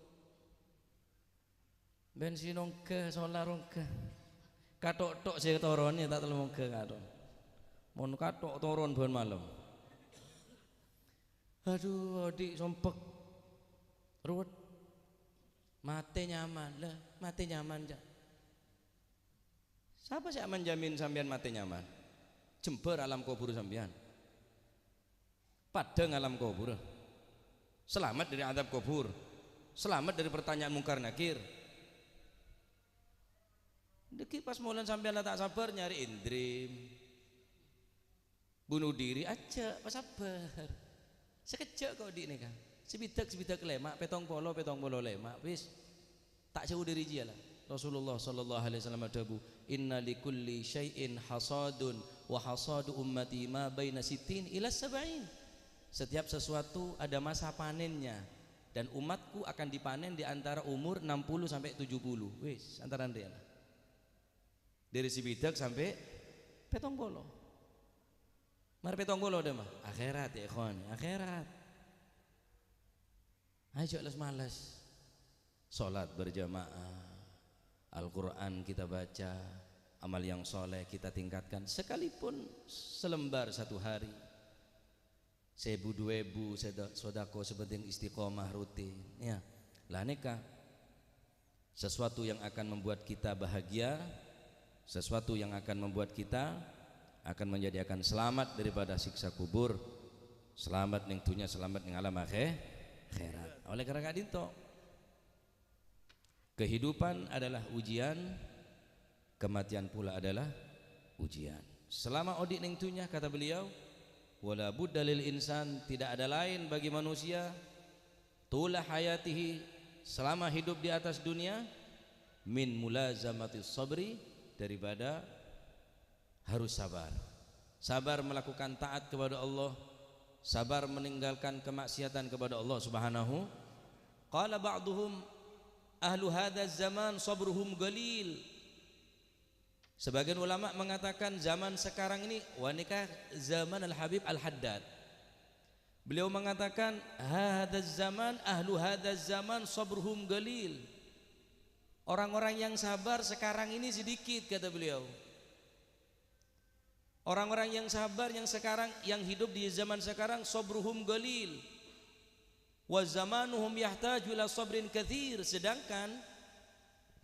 Bensin ongghâ, solar ongghâ. Kathok-thok sè toron, ya, ta' tello ongghâ kathok. Mon kathok toron bân malem. Adhu, odi' sompek. Ruwet. Matè nyaman." Lah, matè nyaman, jhâ'. Sapa sè menjamin sampèyan matè nyaman? Jembhâr alam kobhur sampèyan. Padhâng alam kobhur. Selamat dari azab kubur. Selamat dari pertanyaan Mungkar Nakir. Dhâggi' pas molana sampèyan la ta' sabbhâr nyarè indrim, bunuh diri, ajjhâ', pas sabbhâr. Sakejjhâ' ko' odi' nèka. Sabidhâk-sabidhâk lèma', pèttong polo, pèttong polo lèma', wis. Ta' jhâu dhâri jiyâ la. Rasulullah sallallahu alaihi wasallam adhâbu, "Inna likulli syai'in hasadun, wa hasadu ummati ma baina sittin ila sab'in." Setiap sesuatu ada masa panennya, dan umatku akan dipanen di antara umur enam puluh sampai tujuh puluh. Wis, antarana rèya la. Dhâri sabidhâk sampè' pèttong polo. Mar pèttong polo dhâmma? Akhèrat, ya ikhwan, akhèrat. Ayo, jhâ' les-males. Sholat berjamaah, Al-Quran kita baca, amal yang soleh kita tingkatkan, sekalipun selembar satu hari, sèbu duwâ èbu, seda-, sodako, sè pentèng istiqomah rutin, ya. La nèka, sesuatu yang akan membuat kita bahagia, sesuatu yang akan membuat kita, akan menjadi, akan selamat daripada siksa kubur, selamat neng dunya, selamat neng alam akhè-, akhèrat. Oleh karena ka'dinto, kehidupan adalah ujian, kematian pula adalah ujian. Selama odi' neng dunya, kata beliau, "Wala budda lil insan," tidak ada lain bagi manusia, "tula hayatihi," selama hidup di atas dunia, "min mulazamati sabri," daripada harus sabar. Sabar melakukan taat kepada Allah, sabar meninggalkan kemaksiatan kepada Allah Subhanahu. Qala ba'duhum, "Ahlu hadzal zaman sabruhum qalil." Sebagian ulama mengatakan zaman sekarang ini, wah, nèka zaman Al-Habib Al-Haddad. Beliau mengatakan, "Hadzal zaman, ahlu hadzal zaman sabruhum qalil." Orang-orang yang sabar sekarang ini sedikit, kata beliau. Orang-orang yang sabar yang sekarang, yang hidup di zaman sekarang, sabruhum qalil. "Wa zamanuhum yahtaju ila sabrin katsir." Sedangkan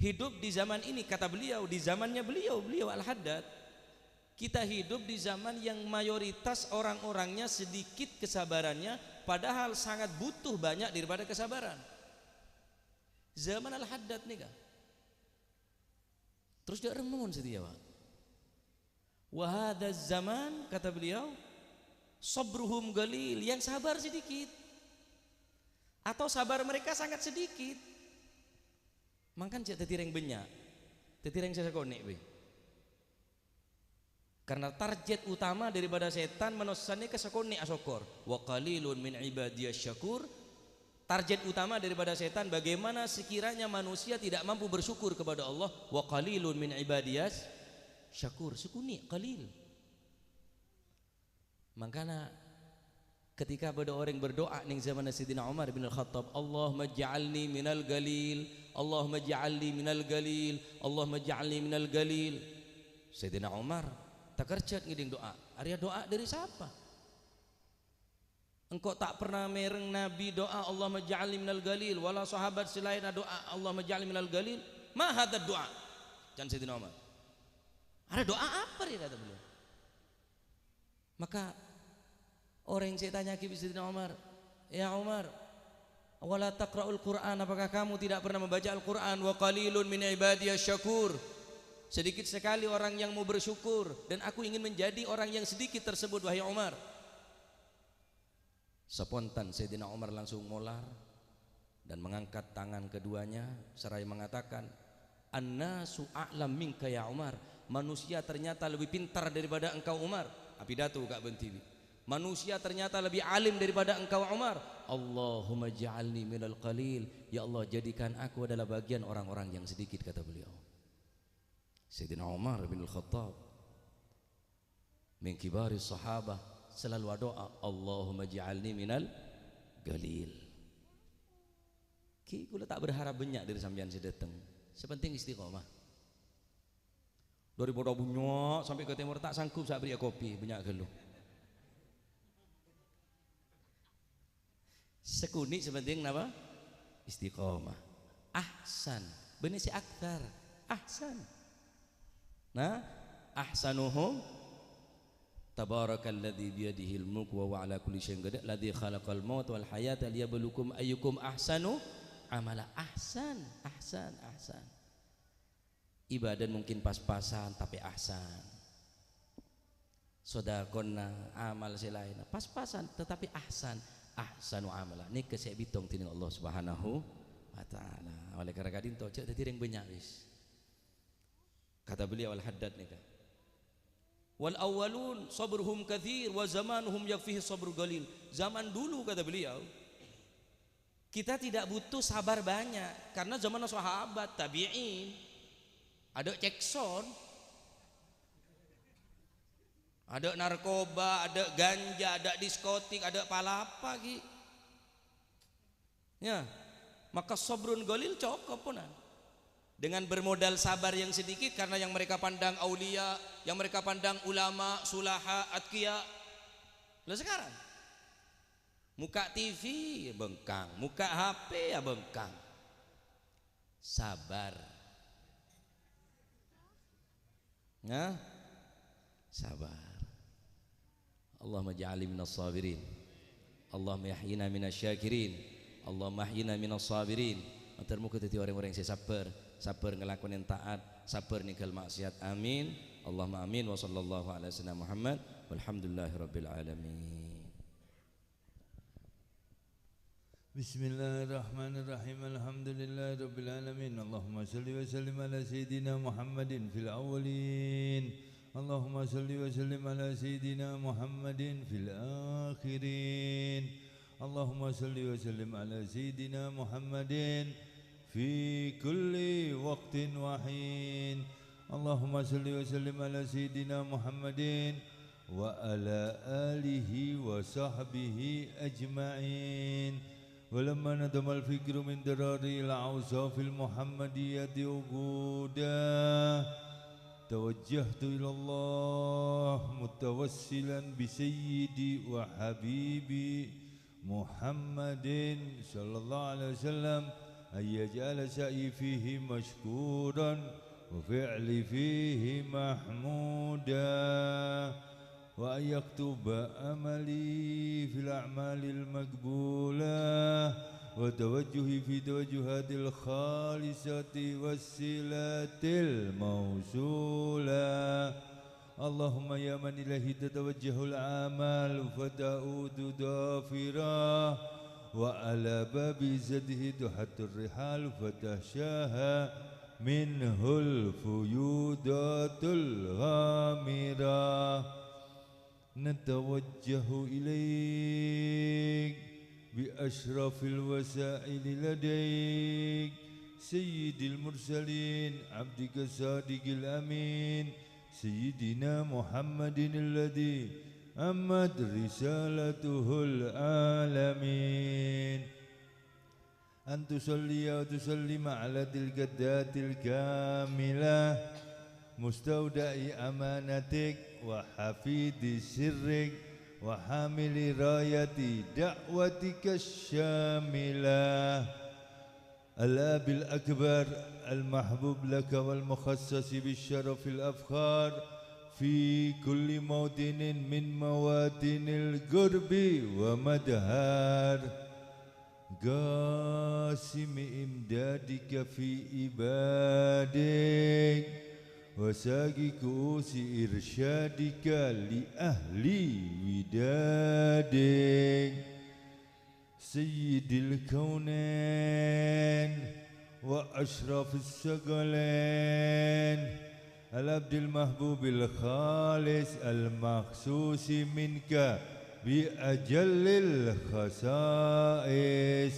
hidup di zaman ini, kata beliau, di zamannya beliau, beliau Al-Haddad, kita hidup di zaman yang mayoritas orang-orangnya sedikit kesabarannya, padahal sangat butuh banyak daripada kesabaran. Zaman Al-Haddad nèka. Terros jhâ' remmun satèya, Pak. "Wa hadzal zaman," kata beliau, "sabruhum qalil," yang sabar sedikit. Atau sabar mereka sangat sedikit. Mangkana jhâ' dhâddhi rèng bânnya'. Dhâddhi rèng sè sakonè' bhâi. Karena target utama daripada sètan manossa nèka sakonè' asokkor. "Wa qalilun min ibadiyasy syakur." Target utama daripada sètan bagaimana sekiranya manusia tidak mampu bersyukur kepada Allah. "Wa qalilun min ibadiyasy syakur." Sakonè', qalil. Mangkana ketika bâdâ orèng berdoa neng zamanna Sayyidina Umar bin Al-Khattab, "Allahumma ja'alni minal qalil, Allahumma ja'alni minal qalil, Allahumma ja'alni minal qalil." Sayyidina Umar takerjhât ngèdhing doa. Arèya doa dâri sapa? Engko' ta' pernah mèreng Nabi doa, "Allahumma ja'alni minal qalil," wala sahabat sè laèn ado'a, "Allahumma ja'alni minal qalil." "Ma hadzal doa?" can Sayyidina Umar. "Arèya doa apa rèya?" kata beliau. Maka orèng sè ètanya'aghi bi' Sayyidina Umar, "Ya Umar, wala taqra'ul Qur'an, apakah kamu tidak pernah membaca Al-Qur'an? Wa qalilun min ibadiyasy syakur." Sedikit sekali orang yang mau bersyukur, dan aku ingin menjadi orang yang sedikit tersebut, wahai Umar. Sapontan Sayyidina Umar langsung molar dan mengangkat tangan keduanya seraya mengatakan, "An-nasu a'lam minka ya Umar." Manusia ternyata lebih pintar daripada engkau, Umar. Apidato ka' bân dhibi'. "Manusia ternyata lebih alim daripada engkau, Umar." "Allahumma ja'alni minal qalil." "Ya Allah, jadikan aku adalah bagian orang-orang yang sedikit," kata beliau. Sayyidina Umar bin Al-Khattab, min kibari sahabah, selalu ado'a, "Allahumma ja'alni minal qalil." Ghi' kaulâ ta' berharap bânnya' dâri sampèyan sè dâteng. Sè pentèng istiqomah. Dâri Podo Bunyo sampè' ka Tèmor ta' sanggup sa' bâriyâ kopi, bânnya' ghâllu. Sakonè' sè pentèng napa? Istiqomah. Ahsan. Bânnè sè aktsar. Ahsan. Nah, ahsanuhum. Tabarakalladzi biyadihil mulku wa huwa ala kulli syai'in qadir, alladzi khalaqal mauta wal hayata liyabluwakum ayyukum ahsanu amala. Ahsan, ahsan, ahsan. Ibadah mungkin pas-pasan, tapi ahsan. Sedekahna, amal sè laènna, pas-pasan, tetapi ahsan. Ahsanu amala. Nèka sè èbitong dèning Allah Subhanahu wa Ta'ala. Oleh karena ka'dinto, jhâ' dhâddhi rèng bânnya' wis. Kata beliau Al-Haddad nèka, "Wal awwalun sabruhum katsir wa zamanuhum yakfihi sabrul qalil." Zaman dulu, kata beliau, kita tidak butuh sabar banyak, karena zaman sahabat, tabi'in, adâ' cekson, adâ' narkoba, adâ' ganja, adâ' diskotik, adâ' palapa, ghi. Ya, maka sabrun qalil cokop, ponan. Dengan bermodal sabar yang sedikit, karena yang mereka pandang aulia, yang mereka pandang ulama, sulaha, atqiya. Lah sekarang, muka T V, ya bengkang. Muka H P, ya bengkang. Sabar. Nah, sabar. Allahumma ja'alni minas sabirin. Allahumma ahyina minas syakirin. Allahumma ahyina minas sabirin. Mator moga dhâddhi orèng-orèng sè sabbhâr, sabbhâr ngalakonè taat, sabbhâr nèngghâl maksiat. Amin. Allahumma amin. Wa sallallahu ala sayyidina Muhammad. Walhamdulillahi rabbil alamin. بسم الله الرحمن الرحيم. الحمد لله رب العالمين. اللهم صل وسلم على سيدنا محمد في الأولين. اللهم صل وسلم على سيدنا محمد في الآخرين. اللهم صل وسلم على سيدنا محمد في كل وقت وحين. اللهم صل وسلم على سيدنا محمد وعلى آله وصحبه أجمعين. ولما نظم الفكر من دراري الأوصاف المحمدية وقودا، توجهت إلى الله متوسلا بسيدي وحبيبي محمد صلى الله عليه وسلم أن يجعل سعي فيه مشكورا وفعلي فيه محمودا، وأن يكتب أملي في الأعمال المقبولة، وتوجهي في توجهات الخالصة والصلة الموصولة. اللهم يا من إليه تتوجه الآمال فتعود ظافرة، وعلى باب عزته تحط الرحال فتهشاها منه الفيوضات الغامرة. نتوجه إليك بأشرف الوسائل لديك سيد المرسلين عبدك الصادق الأمين سيدنا محمد الذي عمت رسالته العالمين. أن تصلي وتسلم على تلك الذات الكاملة مستودع أمانتك وحفيد سرك وحامل راية دعوتك الشاملة، الأب الأكبر المحبوب لك والمخصص بالشرف الأفخر في كل موطن من مواطن القرب ومدهار. قاسم إمدادك في عبادك، وساقي كؤوس إرشادك لأهل ودادك. سيد الكونين وأشرف الثقلين، العبد المحبوب الخالص المخصوص منك بأجل الخصائص.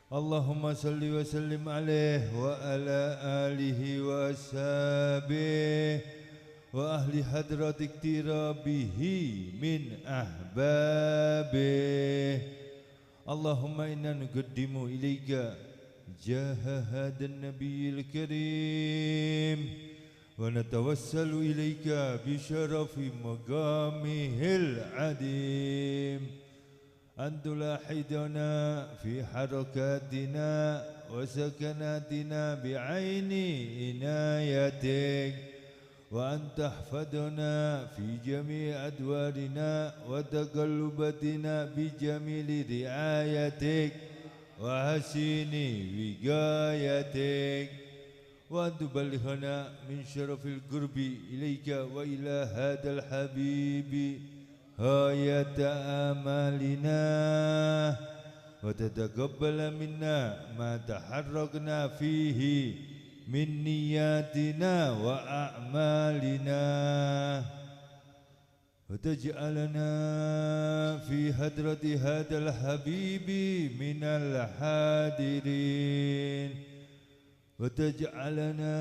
اللهم صل وسلم عليه وعلى آله وأصحابه وأهل حضرة اقترابه من أحبابه. اللهم إنا نقدم إليك جاه هذا النبي الكريم، ونتوسل إليك بشرف مقامه العظيم أن تلاحظنا في حركاتنا وسكناتنا بعين عنايتك، وأن تحفظنا في جميع أدوارنا وتقلباتنا بجميل رعايتك وحسن وقايتك، وأن تبلغنا من شرف القرب إليك وإلى هذا الحبيب غاية آمالنا، وتتقبل منا ما تحركنا فيه من نياتنا وأعمالنا، وتجعلنا في حضرة هذا الحبيب من الحاضرين، وتجعلنا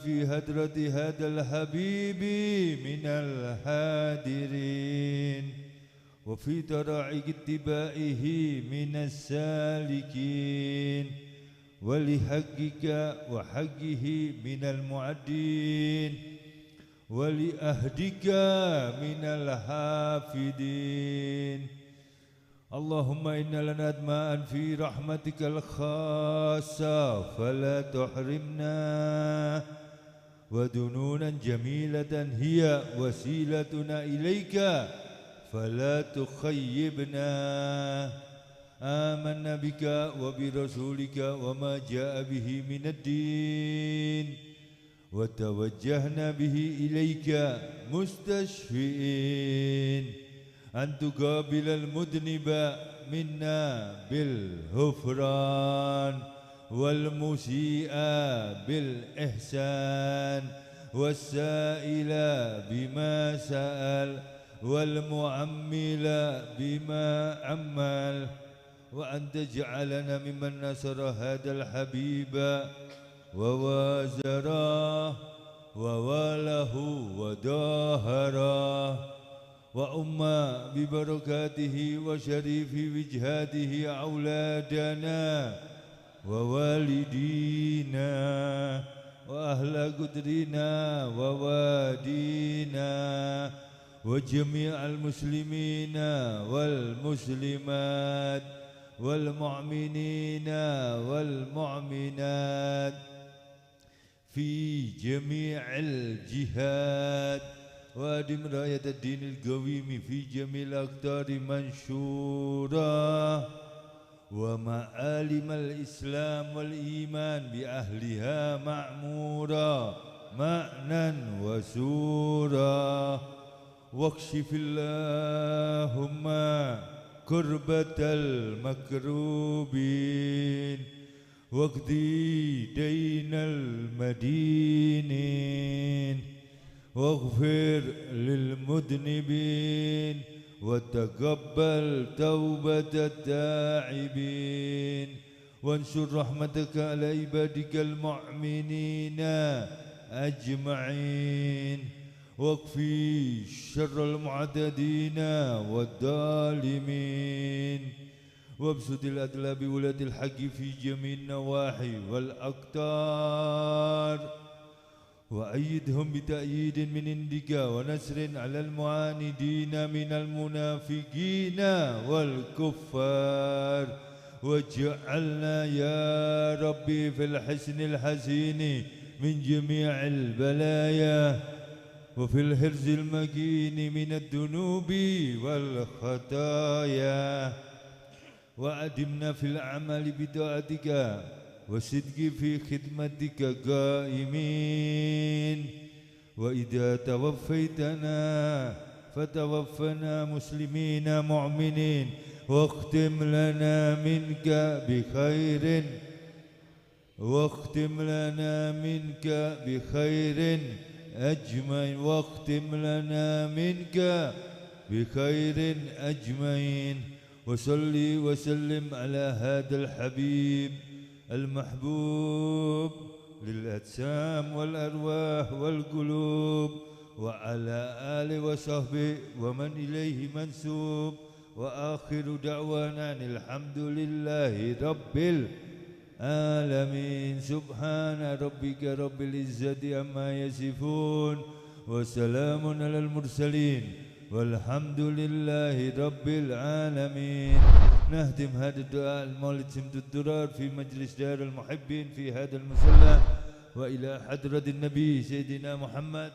في حضرة هذا الحبيب من الحاضرين، وفي طرائق اتباعه من السالكين، ولحقك وحقه من المؤدين، ولعهدك من الحافظين. اللهم إنا لنا أطماعا في رحمتك الخاصة فلا تحرمنا، وظنونا جميلة هي وسيلتنا إليك فلا تخيبنا. آمنا بك وبرسولك وما جاء به من الدين، وتوجهنا به إليك مستشفئين أن تقابل المذنب منا بالغفران، والمسيء بالإحسان، والسائل بما سأل، والمؤمل بما أمل، وأن تجعلنا ممن نصر هذا الحبيب ووازره ووالاه وظاهره، وأم ببركاته وشريف وجهاته أولادنا ووالدينا وأهل قطرنا ووادينا وجميع المسلمين والمسلمات والمؤمنين والمؤمنات في جميع الجهات، وأدم راية الدين القويم في جميع الأقطار منشورة، ومعالم الإسلام والإيمان بأهلها معمورة معنى وصورة، واكشف اللهم كربة المكروبين، واقض دين المدينين، واغفر للمذنبين، وتقبل توبة التائبين، وانشر رحمتك على عبادك المؤمنين أجمعين، واكف شر المعتدين والظالمين، وابسط العدل بولاة الحق في جميع النواحي والأقطار، وأيدهم بتأييد من عندك ونصر على المعاندين من المنافقين والكفار، واجعلنا يا ربي في الحصن الحصين من جميع البلايا، وفي الحرز المكين من الذنوب والخطايا، وأدمنا في العمل بطاعتك والصدق في خدمتك قائمين، وإذا توفيتنا فتوفنا مسلمين مؤمنين، واختم لنا منك بخير، واختم لنا منك بخير أجمعين، واختم لنا منك بخير أجمعين. وصل وسلم على هذا الحبيب المحبوب للأجسام والأرواح والقلوب، وعلى آله وصحبه ومن إليه منسوب، وآخر دعوانا أن الحمد لله رب العالمين. سبحان ربك رب العزة عما يصفون، وسلام على المرسلين، والحمد لله رب العالمين. نختم هذا الدعاء المولد سمت الدرر في مجلس دار المحبين في هذا المصلى. وإلى حضرة النبي سيدنا محمد